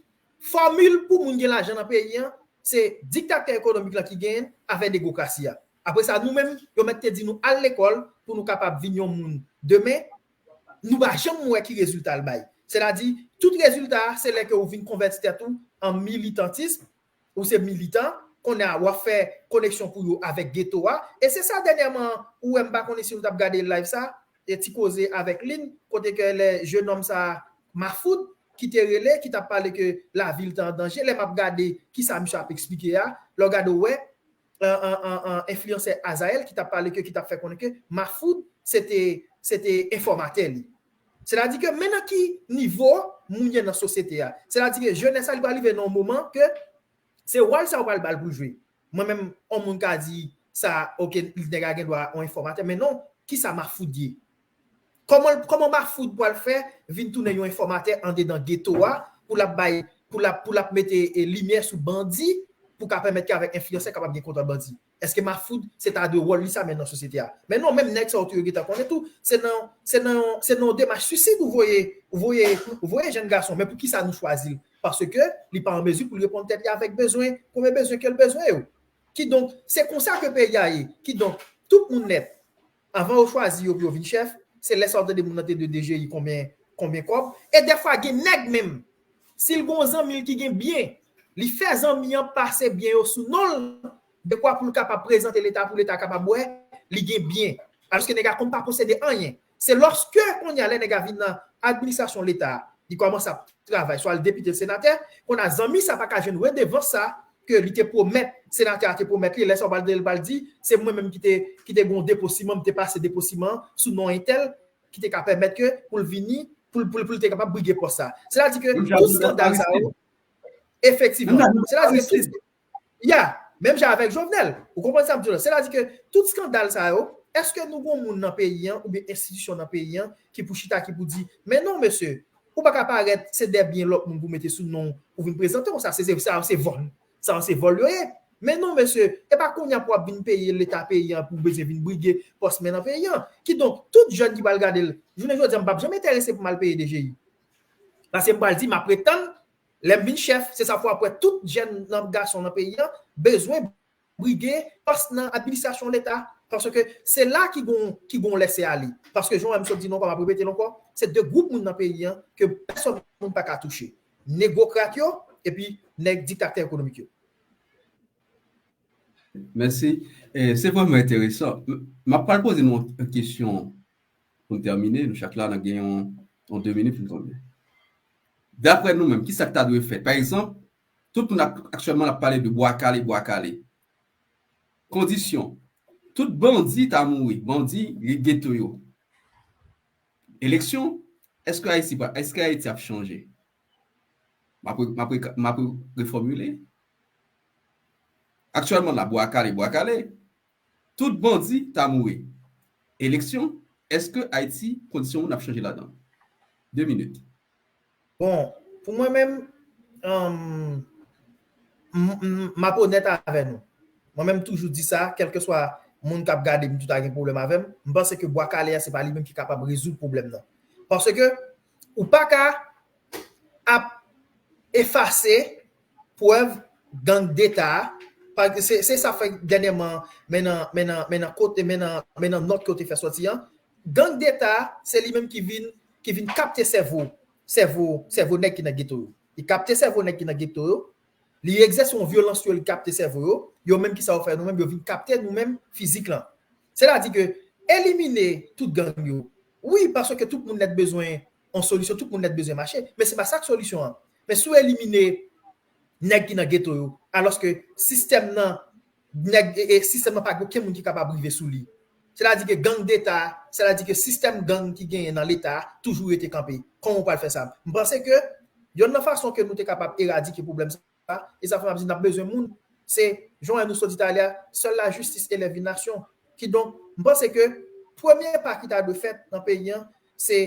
fòmil pou moun gen lajan nan peyi an, se diktatè ekonomik lan ki genyen avèk negokrasi a. Apre sa, nou menm, yo mèt te di nou al lekòl pou nou kapab vin yon moun demen, nou pa janm wè ki rezilta l bay. Sètadi, tout rezilta a, se lè ke ou vin konvèti tèt ou an militantis, ou se militan, kounye a w ap fè koneksyon pou yo avèk geto a. E se sa dènyèman, ou wè m pa konnen si nou t ap gade live sa, e ti koze avèk Lynn, kote ke lè jenòm sa, Mafoud, ki te rele, ki t ap pale ke lavi l te an danje. Lè m ap gade kisa misye ap eksplike a, lè w gade w wè, an, an, an, an, enfliyansè Azael ki t ap pale ke, ki t ap fè konnen ke Mafoud se te, se te enfòmatè li. Sètadi ke men nan ki nivo moun ye nan sosyete a. Sètadi ke jenès la, li pral rive nan yon moman ke se wòl sa yo pral ba l pou l jwe. Mwen menm, yon moun ka di sa, oke, nèg la gen dwa yon enfòmatè, men non, kisa Mafoud ye? Kòman, kòman Mafoud pral fè vin tounen yon enfòmatè andedan geto a pou l ap bay, pou l ap, pou l ap mete, e, limyè sou bandi pou ka pèmèt ke avèk enfliyansè kapab gen kontwòl bandi? Èske Mafoud se ta dwe wòl li sa men nan sosyete a? Men non, menm nèg sa yo tou yo gentan konnen tou, se nan, se nan, se nan yon demach suisid ou voye, ou voye, ou voye jèn gason. Men poukisa nou chwazi l? Paske li pa an mezi pou l reponn tèt li avèk bezwen, premye bezwen ke l bezwen yo. Kidonk, se konsa ke peyi a ye. Kidonk, tout moun nèt, anvan yo chwazi yo pou yo vin chèf, se lè sa w tande moun nan te dwe D G I konbyen, konbyen kòb. E dèfwa gen nèg menm, si l gen yon zanmi l ki gen byen, li fè zanmi an pase byen yo sou non l, dekwa pou l kapab prezante Leta, pou Leta kapab wè li gen byen. Alòske nèg la konn pa posede anyen. Se lòske kounye a lè nèg la vin nan administrasyon Leta, li kòmanse ap travay, swa l depite, l senatè, kounye a zanmi sa pa ka jwenn redevans sa ke li te pwomèt, senatè a te pwomèt li, lè sa w pral tande l pral di, se mwen menm ki te, ki te gen yon depo siman, m te pase depo siman sou non entèl, ki te ka pèmèt ke pou l vini, pou l, pou l, pou l te kapab brige pòs sa. Sètadi ke tout skandal sa yo, efektivman, sètadi ke tout, ya, menm jan avèk Jovenel, ou konprann sa m di w la? Sètadi ke tout skandal sa yo, èske nou gon moun nan peyi an oubyen enstitisyon nan peyi an ki pou chita, ki pou di, men non, mesye, ou pa ka parèt, se de byen lòt moun pou mete sou non w, ou vin prezante w, sa se, se, sa se vòl. Sa se vòl yo ye. Men non, mesye, e pa kounye a pou w ap vin peye Leta peyi an pou w bezwen vin brige pòs mè nan peyi an. Kidonk, tout jèn ki pral gade l, jounen jodi a, m p ap janm enterese pou m al peye D G I. Paske m pral di, m ap ret tann, lè m vin chèf, se sa fè w ap wè tout jèn nan, gason nan peyi an bezwen brige pòs nan administrasyon Leta. Paske se la ki gon, ki gon lèse ale. Paske jan w wè m sot di non, m ap repete l ankò, se de gwoup moun nan peyi an ke pèsòn moun pa ka touche. Negwokrat yo, epi nèg diktatè ekonomik yo. Mèsi. E, se vrèman enteresan. M, m ap pral poze nou yon kesyon pou n tèmine. Nou chak la, n ap gen yon, yon de minit pou n tèmine. Daprè nou menm, kisa k ta dwe fèt? Pa egzanp, tout moun ak, aktyèlman ap pale de Bwa Kale, Bwa Kale. Kondisyon, tout bandi ta mouri, bandi geto yo. Eleksyon, èske Ayiti, èske Ayiti ap chanje? M ap, m ap, m ap refòmile. Aktyèlman la, Bwa Kale, Bwa Kale, tout bandi ta mouri. Eleksyon, èske Ayiti, kondisyon moun ap chanje ladan? De minit. Bon, pou mwen menm, um, m, m, m ap onèt avè nou. Mwen menm toujou di sa, kèlkeswa moun k ap gade m, tout a gen pwoblèm avè m. M panse ke Bwa Kale a, se pa li menm ki kapab rezoud pwoblèm nan. Paske ou pa ka ap efase prèv gang deta a, paske se, se sa fè dènyèman, men nan, men nan, men nan kote, men nan, men nan nòt ke w te fè sòti an, gang deta a, se li menm ki vin, ki vin kapte sèvo, sèvo, sèvo nèg ki nan geto yo. Li kapte sèvo nèg ki nan geto yo, li egzèse yon vyolans yo, li kapte sèvo yo, yo menm kisa yo fè nou menm, yo vin kapte nou menm fizik lan. Sètadi ke elimine tout gang yo. Wi, paske tout moun nèt bezwen yon solisyon, tout moun nèt bezwen mache, men se pa sa k solisyon an. Men si w elimine nèg ki nan geto yo, alòske sistèm nan, nèg, e, e, sistèm nan pa gen okenn moun ki kapab rive sou li. Sètadi ke gang deta, sètadi ke sistèm gang ki genyen nan leta toujou rete kanpe. Kòman w pral fè sa? M panse ke yonn nan fason ke nou te kapab eradike pwoblèm sa, e sa fè m ap di n ap bezwen moun, se, jan nou sot di talè a, seule la justice élève une nation. Kidonk, m panse ke premye pa ki ta dwe fèt nan peyi an, se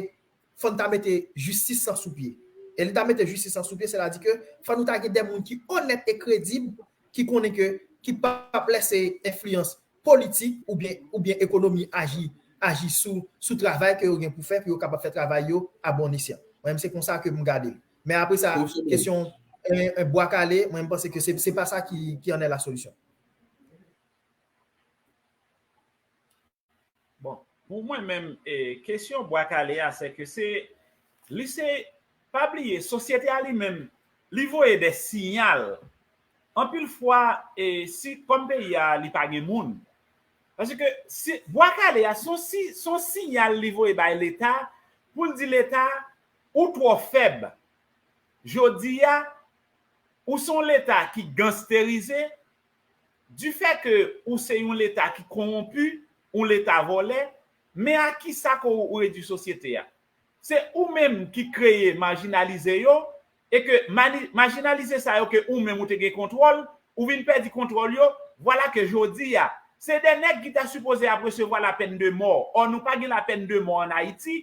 fò n ta mete jistis lan sou pye. E lè n ta mete jistis lan sou pye, sètadi ke fò nou ta gen de moun ki onèt e kredib, ki konnen ke, ki p ap lèse enfliyans politik oubyen, oubyen ekonomi aji aji sou, sou travay ke yo gen pou fè, pou yo kapab fè travay yo a bon esyan. Mwen menm, se konsa ke m gade l. Men apre sa, kesyon, e, e, bwa kale, mwen, m panse ke se, se pa sa ki, ki anlè la solisyon. Bon, pou mwen menm, e, kesyon bwa kale a, se ke se, li se, pa bliye, sosyete a li menm, li voye de siyal. Anpil fwa, e, si kòm peyi a, li pa gen moun. Paske si, bwa kale a, se yon si, se yon siyal li voye bay Leta, pou l di Leta, ou twò fèb. Jodi a, ou se yon Leta ki gangsterize, difè ke ou se yon Leta ki konwonpi, yon Leta vòlè, men a kisa ke ou redui sosyete a? Se ou menm ki kreye majinalize yo, e ke mani-, majinalize sa yo ke ou menm ou te gen kontwòl, ou vin pèdi kontwòl yo, vwala ke jodi a, se de nèg ki ta sipoze ap resevwa lapènmò. Ò, nou pa gen lapènmò an Ayiti.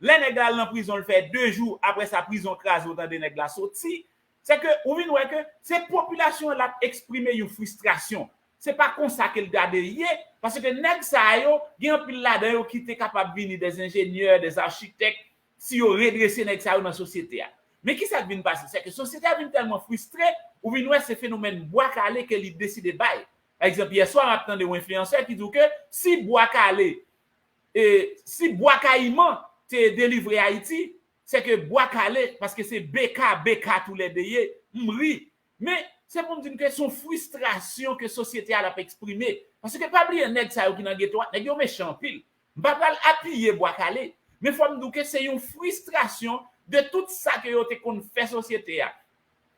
Lè nèg la al nan prizon, l fè de jou, apre sa, prizon kraze, ou tande nèg la soti. Se ke ou vin wè ke se popilasyon an l ap eksprime yon fristrasyon. Se pa konsa ke l ta dwe ye, paske nèg sa yo, gen anpil ladan yo ki te kapab vini des enjenyè, des achitèk, si yo redrese nèg sa yo nan sosyete a. Men kisa k vin pase? Se ke sosyete a vin tèlman fristre, ou vin wè se fenomèn bwa kale ke li deside bay. Pa egzanp, yè swa m ap tande yon enfliyansè ki di w ke si bwa kale, e, si bwa kayiman te delivre Ayiti, se ke bwa kale, paske se B K, B K toulède ye, m ri. Men, se pou m di n ke se yon fristrasyon ke sosyete a l ap eksprime. Paske pa bliye nèg sa yo ki nan geto a, nèg yo mechan anpil. M pa pral apiye bwa kale, men fò m di w ke se yon fristrasyon de tout sa ke yo te konn fè sosyete a.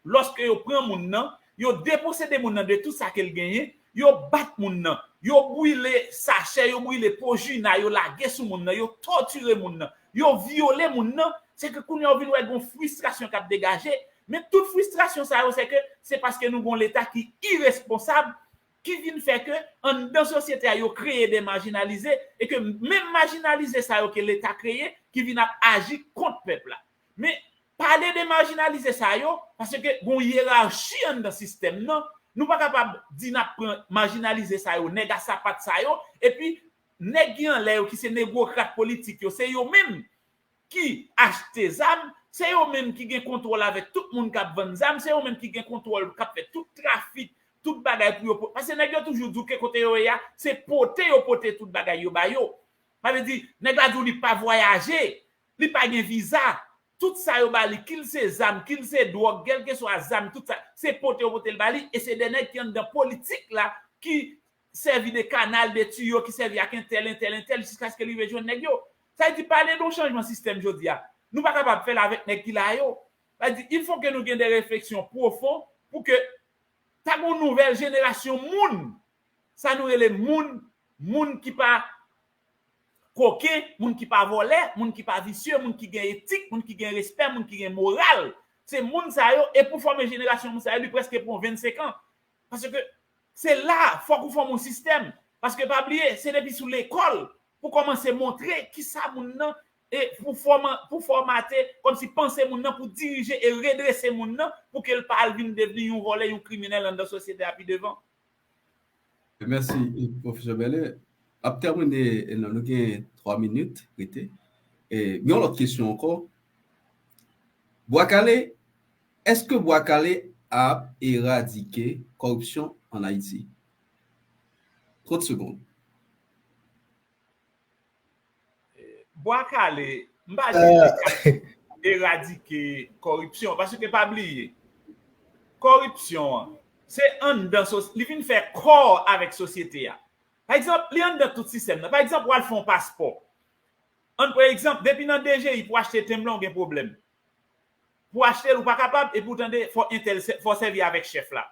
Lòske yo pran moun nan, yo deposede moun nan de tout sa ke l genyen, yo bat moun nan, yo brile sachè, yo brile po Jina, yo lage sou moun nan, yo tòtire moun nan, yo vyole moun nan, se ke kounye a w vin wè gen yon fristrasyon k ap degaje, men tout fristrasyon sa yo, se ke se paske nou gen yon Leta ki iresponsab, ki vin fè ke anndan sosyete a yo kreye de majinalize, e ke menm majinalize sa yo ke Leta kreye, ki vin ap aji kont pèp la. Men pale de majinalize sa yo, paske gen yon yerachi anndan sistèm nan, nou pa kapab di n ap pran majinalize sa yo, nèg a sapat sa yo, epi nèg ki anlè yo, ki se negwokrat politik yo, se yo menm ki achte zam, se yo menm ki gen kontwòl avèk tout moun k ap vann zam, se yo menm ki gen kontwòl k ap fè tout trafik, tout bagay pou yo po-, paske nèg yo toujou di w ke kote yo ye a, se pote yo pote tout bagay yo ba yo. Sa vle di, nèg la di w li pa vwayaje, li pa gen viza, tout sa yo ba li, kil se zam, kil se dwòg, kèlkeswa zam, tout sa, se pote yo pote l ba li, e se de nèg ki anndan politik la, ki sèvi de kanal, de tiyo, ki sèvi ak entèl, entèl, entèl, jiskaske li rive jwenn nèg yo. Sa vle di, pale de yon chanjman sistèm jodi a, nou pa kapab fè l avèk nèg ki la yo. Sa vle di, il faut que nou gen de refleksyon pwofon pou ke ta gen yon nouvèl jenerasyon moun, sa nou rele moun, moun ki pa koken, moun ki pa vòlè, moun ki pa visye, moun ki gen etik, moun ki gen respè, moun ki gen moral. Se moun sa yo, e pou fòme jenerasyon moun sa yo, li prèske pran vennsenk an. Paske se la, fòk ou fòme yon sistèm. Paske pa bliye, se depi sou lekòl pou kòmanse montre kisa moun nan, e pou fòma-, pou fòmate, kòmsi panse moun nan, pou dirije e redrese moun nan, pou ke l pa al vin devni yon vòlè, yon kriminèl anndan sosyete a pi devan. Mèsi, pwofesè Bèlè. Ap tèmine, e, non, nou gen twa minit rete. E, gen yon lòt kesyon ankò. Bwa kale, èske bwa kale ap eradike kòripsyon ann Ayiti? Trant segonn. Bwa kale, m pa di li ka eradike kòripsyon, paske pa bliye, kòripsyon an, se anndan sos-, li vin fè kò avèk sosyete a. Pa egzanp, li anndan tout sistèm nan. Pa egzanp, w al fè yon paspò. Ann pran egzanp, depi nan D G I pou achte tenb lan, w gen pwoblèm. Pou achte l, ou pa kapab, epi w tande, fò entèl sè-, fò sèvi avèk chèf la.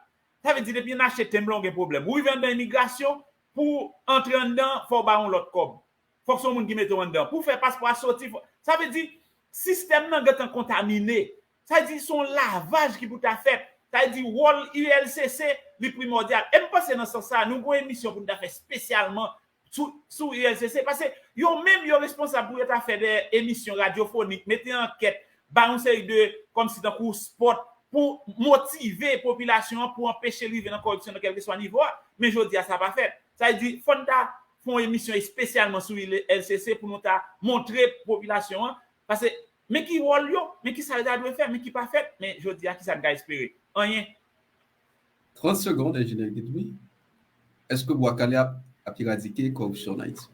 Sa vle di, depi n achte tenb lan, w gen pwoblèm. Ou rive anndan imigrasyon, pou antre anndan, fò w ba yon lòt kòb. Fòk se yon moun ki mete w anndan. Pou w fè paspò a soti, fò, sa vle di, sistèm nan gentan kontamine. Sa vle di, se yon lavaj ki pou ta fèt. Sa vle di, wòl U L C C, li primòdyal. E m panse nan sans sa, nou gen yon emisyon pou n ta fè espesyalman sou, sou U L C C, paske yo menm yo responsab pou yo ta fè de emisyon radyofonik, mete ankèt, bay yon seri de, kòmsi tankou spòt, pou motive popilasyon an, pou anpeche l rive nan kòripsyon nan kèlkeswa nivo a. Men jodi a, sa pa fèt. Sa vle di, fò n ta fè yon emisyon espesyalman sou I L C C pou nou ta montre popilasyon an. Paske, men ki wòl yo, men ki sa yo ta dwe fè, men ki pa fèt, men jodi a, ki sa n ka espere? Anyen. Trant segonn, Enjenyè Guy Louis. Èske Bwa Kale ap, ap eradike kòripsyon an Ayiti?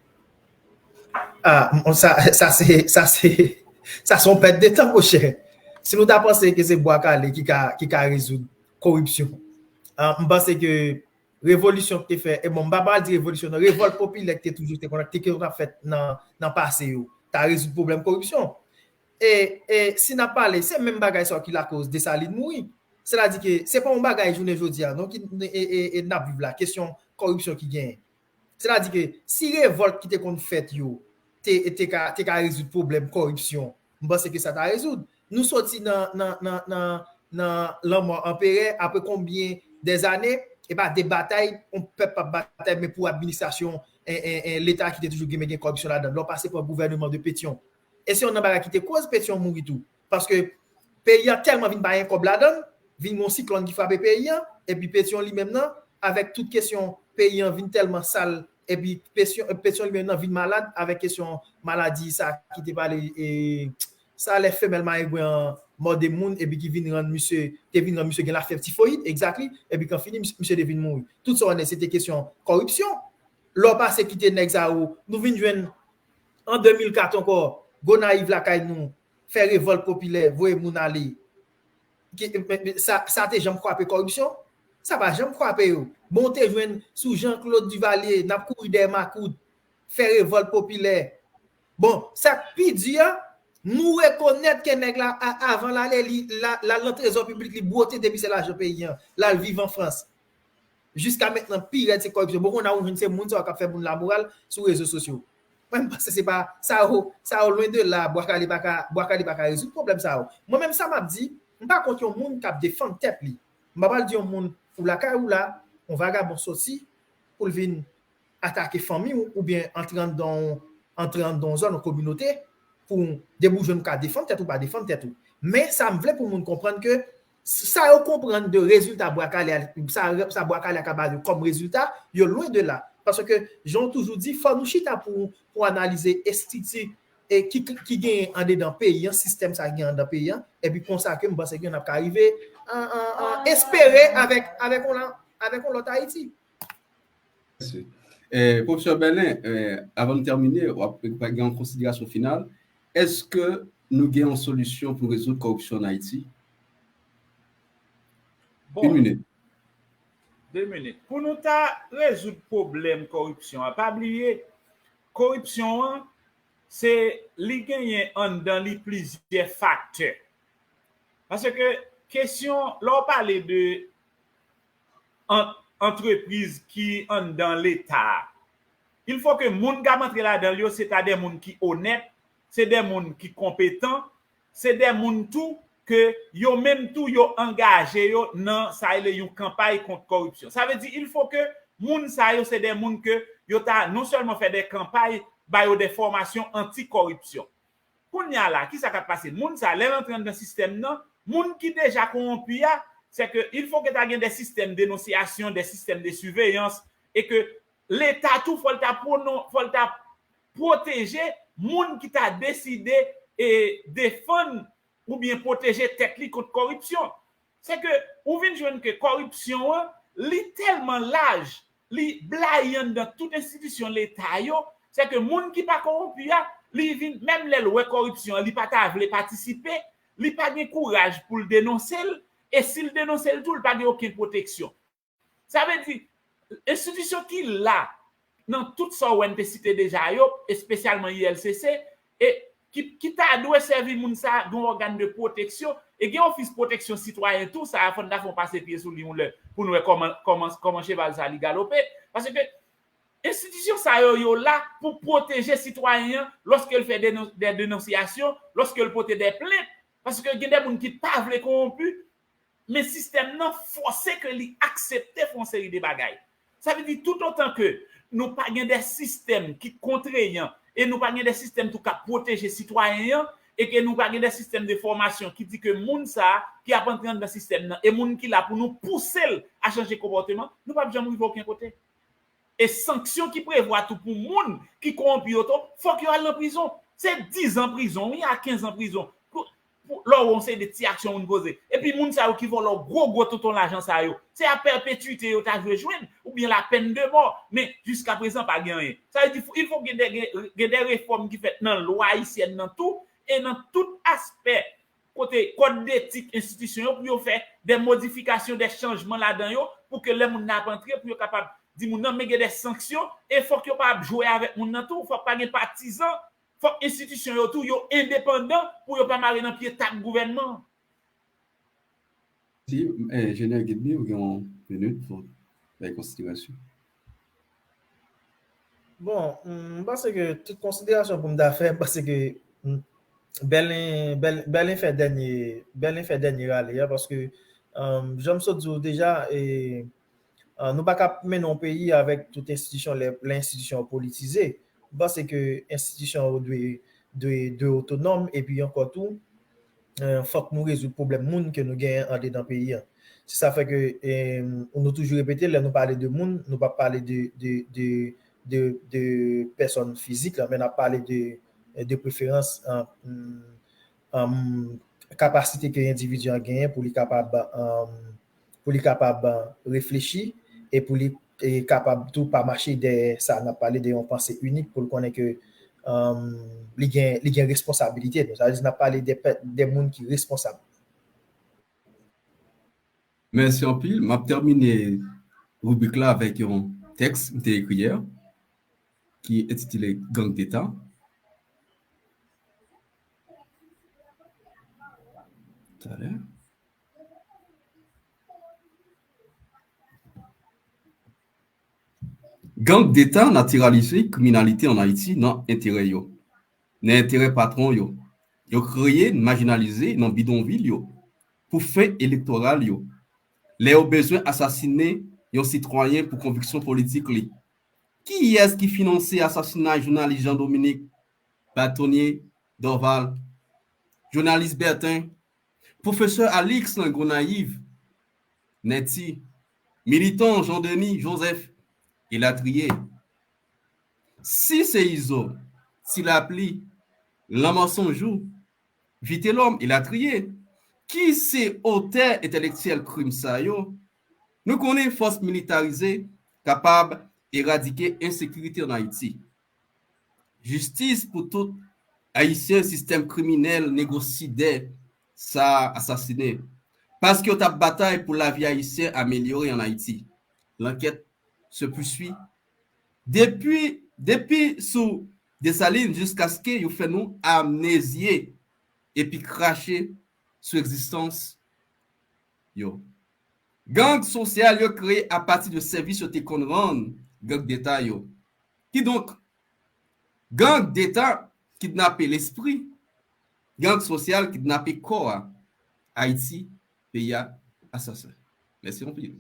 Ah, bon, sa, sa se, sa se, sa se yon pèt de tan, monchè. Si nou ta panse ke se Bwa Kale ki ka, ki ka rezoud koripsyon, ah, m panse ke revolisyon ki te fè, e bon, m pa pral di revolisyon, non, revòlt popilè ki te toujou te konn, te konn ap fèt nan, nan pase yo, ta rezoud pwoblèm koripsyon. E, e si n ap pale, se menm bagay sa ki lakoz Desalin mouri. Sètadi ke se pa yon bagay jounen jodi a, non, ki, e, e, e n ap viv la, kesyon kòripsyon ki genyen. Sètadi ke si revòlt ki te konn fèt yo te, te ka, te ka rezoud pwoblèm kòripsyon, m panse ke sa ta rezoud. Nou soti nan, nan, nan, nan, nan lanmò anperè, apre konbyen dèzane, e pa de batay, yon pèp ap batay, men pou administrasyon, en, en, en, Leta ki te toujou gen, men gen kòripsyon ladan l. Lè w pase pran gouvèneman de Petyon. E se yon nan bagay ki te koz Petyon mouri tou. Paske peyi an tèlman vin pa gen kòb ladan l, vin yon siklòn ki frape peyi an, epi Petyon li menm nan, avèk tout kesyon peyi an vin tèlman sal, epi Petyon, Petyon li menm nan vin malad avèk kesyon maladi sa ki te pale, e, sa lè femèl marengwen an mòde moun, epi ki vin rann misye, te vin rann misye gen lafyèv tifoyid, exactly, epi kan fini, misye, misye te vin mouri. Tout sa w wè se te kesyon kòripsyon. Lè w pase kite nèg sa yo, nou vin jwenn an de mil kat ankò, Gonayiv lakay nou, fè revòlt popilè, voye moun ale. Ki, men, men, sa, sa te janm kwape kòripsyon? Sa pa janm kwape yo. Bon, te jwenn sou Jean Claude Duvalier, n ap kouri dèyè makout, fè revòlt popilè. Bon, sa k pi di a, nou rekonèt ke nèg la, a, avan l ale, li, l al nan trezò piblik, li bwote depi se lajan peyi an, l al viv an Frans. Jiska mentnan, pi rèd se kòripsyon. Bon, kounye a ou jwenn se moun sa yo k ap fè moun lamoral sou rezo sosyo. Mwen, m panse se pa sa yo, sa yo lwen de la, Bwa Kale pa ka, Bwa Kale pa ka rezoud pwoblèm sa yo. Mwen menm, sa m ap di, m pa kont yon moun k ap defann tèt li. M pa pral di yon moun ou lakay ou la, yon vagabon soti pou l vin atake fanmi w oubyen antre anndan, antre anndan yon zòn, yon kominote, pou deboujwen ou ka defann tèt ou, pa defann tèt ou. Men sa m vle pou moun konprann ke sa yo konprann de rezilta Bwa Kale a, sa, sa Bwa Kale a ka ba yo kòm rezilta, yo lwen de la. Paske, jan w toujou di, fò nou chita pou, pou analize estrikti e ki, ki genyen andedan peyi an, sistèm sa genyen andedan peyi an, epi konsa ke m panse ke n ap ka rive an, an, an espere avèk, avèk yon, avèk yon lòt Ayiti. Mèsi. Eh, Pwofesè Bèlen, eh, avan n tèmine, w ap gen yon konsiderasyon final. Èske nou gen yon solisyon pou rezoud kòripsyon an Ayiti? Bon, une minute. De minit. Pou nou ta rezoud pwoblèm kòripsyon an, pa bliye, kòripsyon an, se li genyen anndan li plizyè faktè. Paske kesyon, lè w pale de an-, antrepriz ki anndan Leta a, il faut que moun k ap antre ladan l yo, se ta de moun ki onèt, se de moun ki konpetan, se de moun tou ke yo menm tou yo angaje yo nan sa rele yon kanpay kont kòripsyon. Sa vle di, il faut que moun sa yo se de moun ke yo ta non sèlman fè de kanpay, ba yo de fòmasyon anti kòripsyon. Kounye a la, kisa k ap pase? Moun sa, lè l antre anndan sistèm nan, moun ki deja kowonpi a, se ke il faut que ta gen de sistèm denonsyasyon, de sistèm de siveyans, e ke Leta tou, fò l ta pwonon-, fò l ta pwoteje moun ki ta deside e defann oubyen pwoteje tèt li kont kòripsyon. Se ke ou vin jwenn ke kòripsyon an, li tèlman laj, li blayi anndan tout enstitisyon Leta yo, se ke moun ki pa kowonpi a, li vin, menm lè l wè kòripsyon an, li pa ta vle patisipe, li pa gen kouraj pou l denonse l, e si l denonse l tou, li pa gen okenn pwoteksyon. Sa vle di, enstitisyon ki la, nan tout sa w wè n te site deja yo, espesyalman I L C C, e ki, ki ta dwe sèvi moun sa, yon ògàn de pwoteksyon, e gen ofis pwoteksyon sitwayen tou, sa a fò n ta fè yon pase pye sou li yon lè, pou n wè kòman, kòman, kòman cheval sa li galope. Paske enstitisyon sa yo, yo la pou pwoteje sitwayen an lòske l fè denon-, de denonsyasyon, lòske l pote de plent. Paske gen de moun ki pa vle kowonpi, men sistèm nan fòse ke li aksepte fè yon seri de bagay. Sa vle di, toutotan ke nou pa gen de sistèm ki kontreyan e nou pa gen de sistèm tou k ap pwoteje sitwayen an, e ke nou pa gen de sistèm de fòmasyon ki di ke moun sa a ki ap antre anndan sistèm nan e moun ki la pou nou pouse l a chanje konpòteman, nou p ap janm rive okenn kote. E sanksyon ki prevwa tou pou moun ki kowonpi yo tou, fòk yo al nan prizon. Se diz an prizon, wi, a kenz an prizon. Pou, pou, lè w wè yon seri de ti aksyon moun poze. Epi moun sa yo ki vòlò gwo, gwo tonton lajan sa yo, se a pèpetwite yo ta dwe jwenn, oubyen la pèn de mò. Men, jiska prezan, pa gen anyen. Sa vle di, il faut gen de, gen, gen de refòm ki fèt nan lwa ayisyèn nan tou, e nan tout aspè kote kòd detik enstitisyon yo pou yo fè de modifikasyon, de chanjman ladan yo, pou ke lè moun nan ap antre, pou yo kapab di moun nan, men gen de sanksyon, e fòk yo pa ap jwe avèk moun nan tou, fòk pa gen patizan, fòk enstitisyon yo tou, yo endepandan pou yo pa mare nan pye tab gouvènman an. Si, eh, Enjenyè Guilby, ou gen yon minit pou bay konsiderasyon. Bon, m panse ke tout konsiderasyon pou m ta fè, m panse ke Bèlen, Bèlen fè dènye, Bèlen fè dènye rale a, paske jan m sot di w deja, e, nou pa ka mennen yon peyi avèk tout enstitisyon, lè, lè enstitisyon yo politize. M panse ke enstitisyon yo dwe, dwe, dwe otonòm, epi ankò tou, fòk nou rezoud pwoblèm moun ke nou genyen andedan peyi a. Se sa fè ke nou toujou repete, lè nou pale de moun, nou p ap pale de, de, de, de, de pèsòn fizik la, men n ap pale de, de preferans, kapasite ke endividi a genyen pou li kapab, pou li kapab reflechi e pou li e kapab tou pa mache dèyè sa. N ap pale de yon panse inik pou l konnen ke li gen, li gen responsabilite. Sa vle di n ap pale de, de moun ki responsab. Mèsi anpil. M ap tèmine ribrik la avèk yon tèks m te ekri yè ki entitile Gang Deta. Talè. Gang Deta natiralize kriminalite ann Ayiti nan enterè yo, nan enterè patwon yo. Yo kreye, majinalize nan bidonvil yo pou fen elektoral yo. Lè yo bezwen asasinen yon sitwayen pou konviksyon politik li, kiyès ki finanse asasinay jounalis Jean Dominique Batonnier Dorval, jounalis Bertin, pwofesè Alix nan Gonayiv, Netty, militan Jean Denis Joseph, elatriye. Si se Izo, Ti Lapli, Lanmò Sonjou, Vitelòm, elatriye, ki se otè entèlektyèl krim sa yo, nou konnen fòs militarize kapab eradike ensekirite ann Ayiti. Jistis pou tout Ayisyen sistèm kriminèl negosidè sa a asasinen. Paske yo t ap batay pou lavi Ayisyen amelyore ann Ayiti. L'enquête se poursuit. Depi, depi sou Desalin jiskaske yo fè nou amnezye epi krache sou egzistans yo. Gang sosyal yo kreye apati de sèvis yo te konn rann gang deta yo. Kidonk, gang deta kidnape lespri, gang sosyal kidnape kò a. Ayiti, peyi a asasen. Mèsi anpil.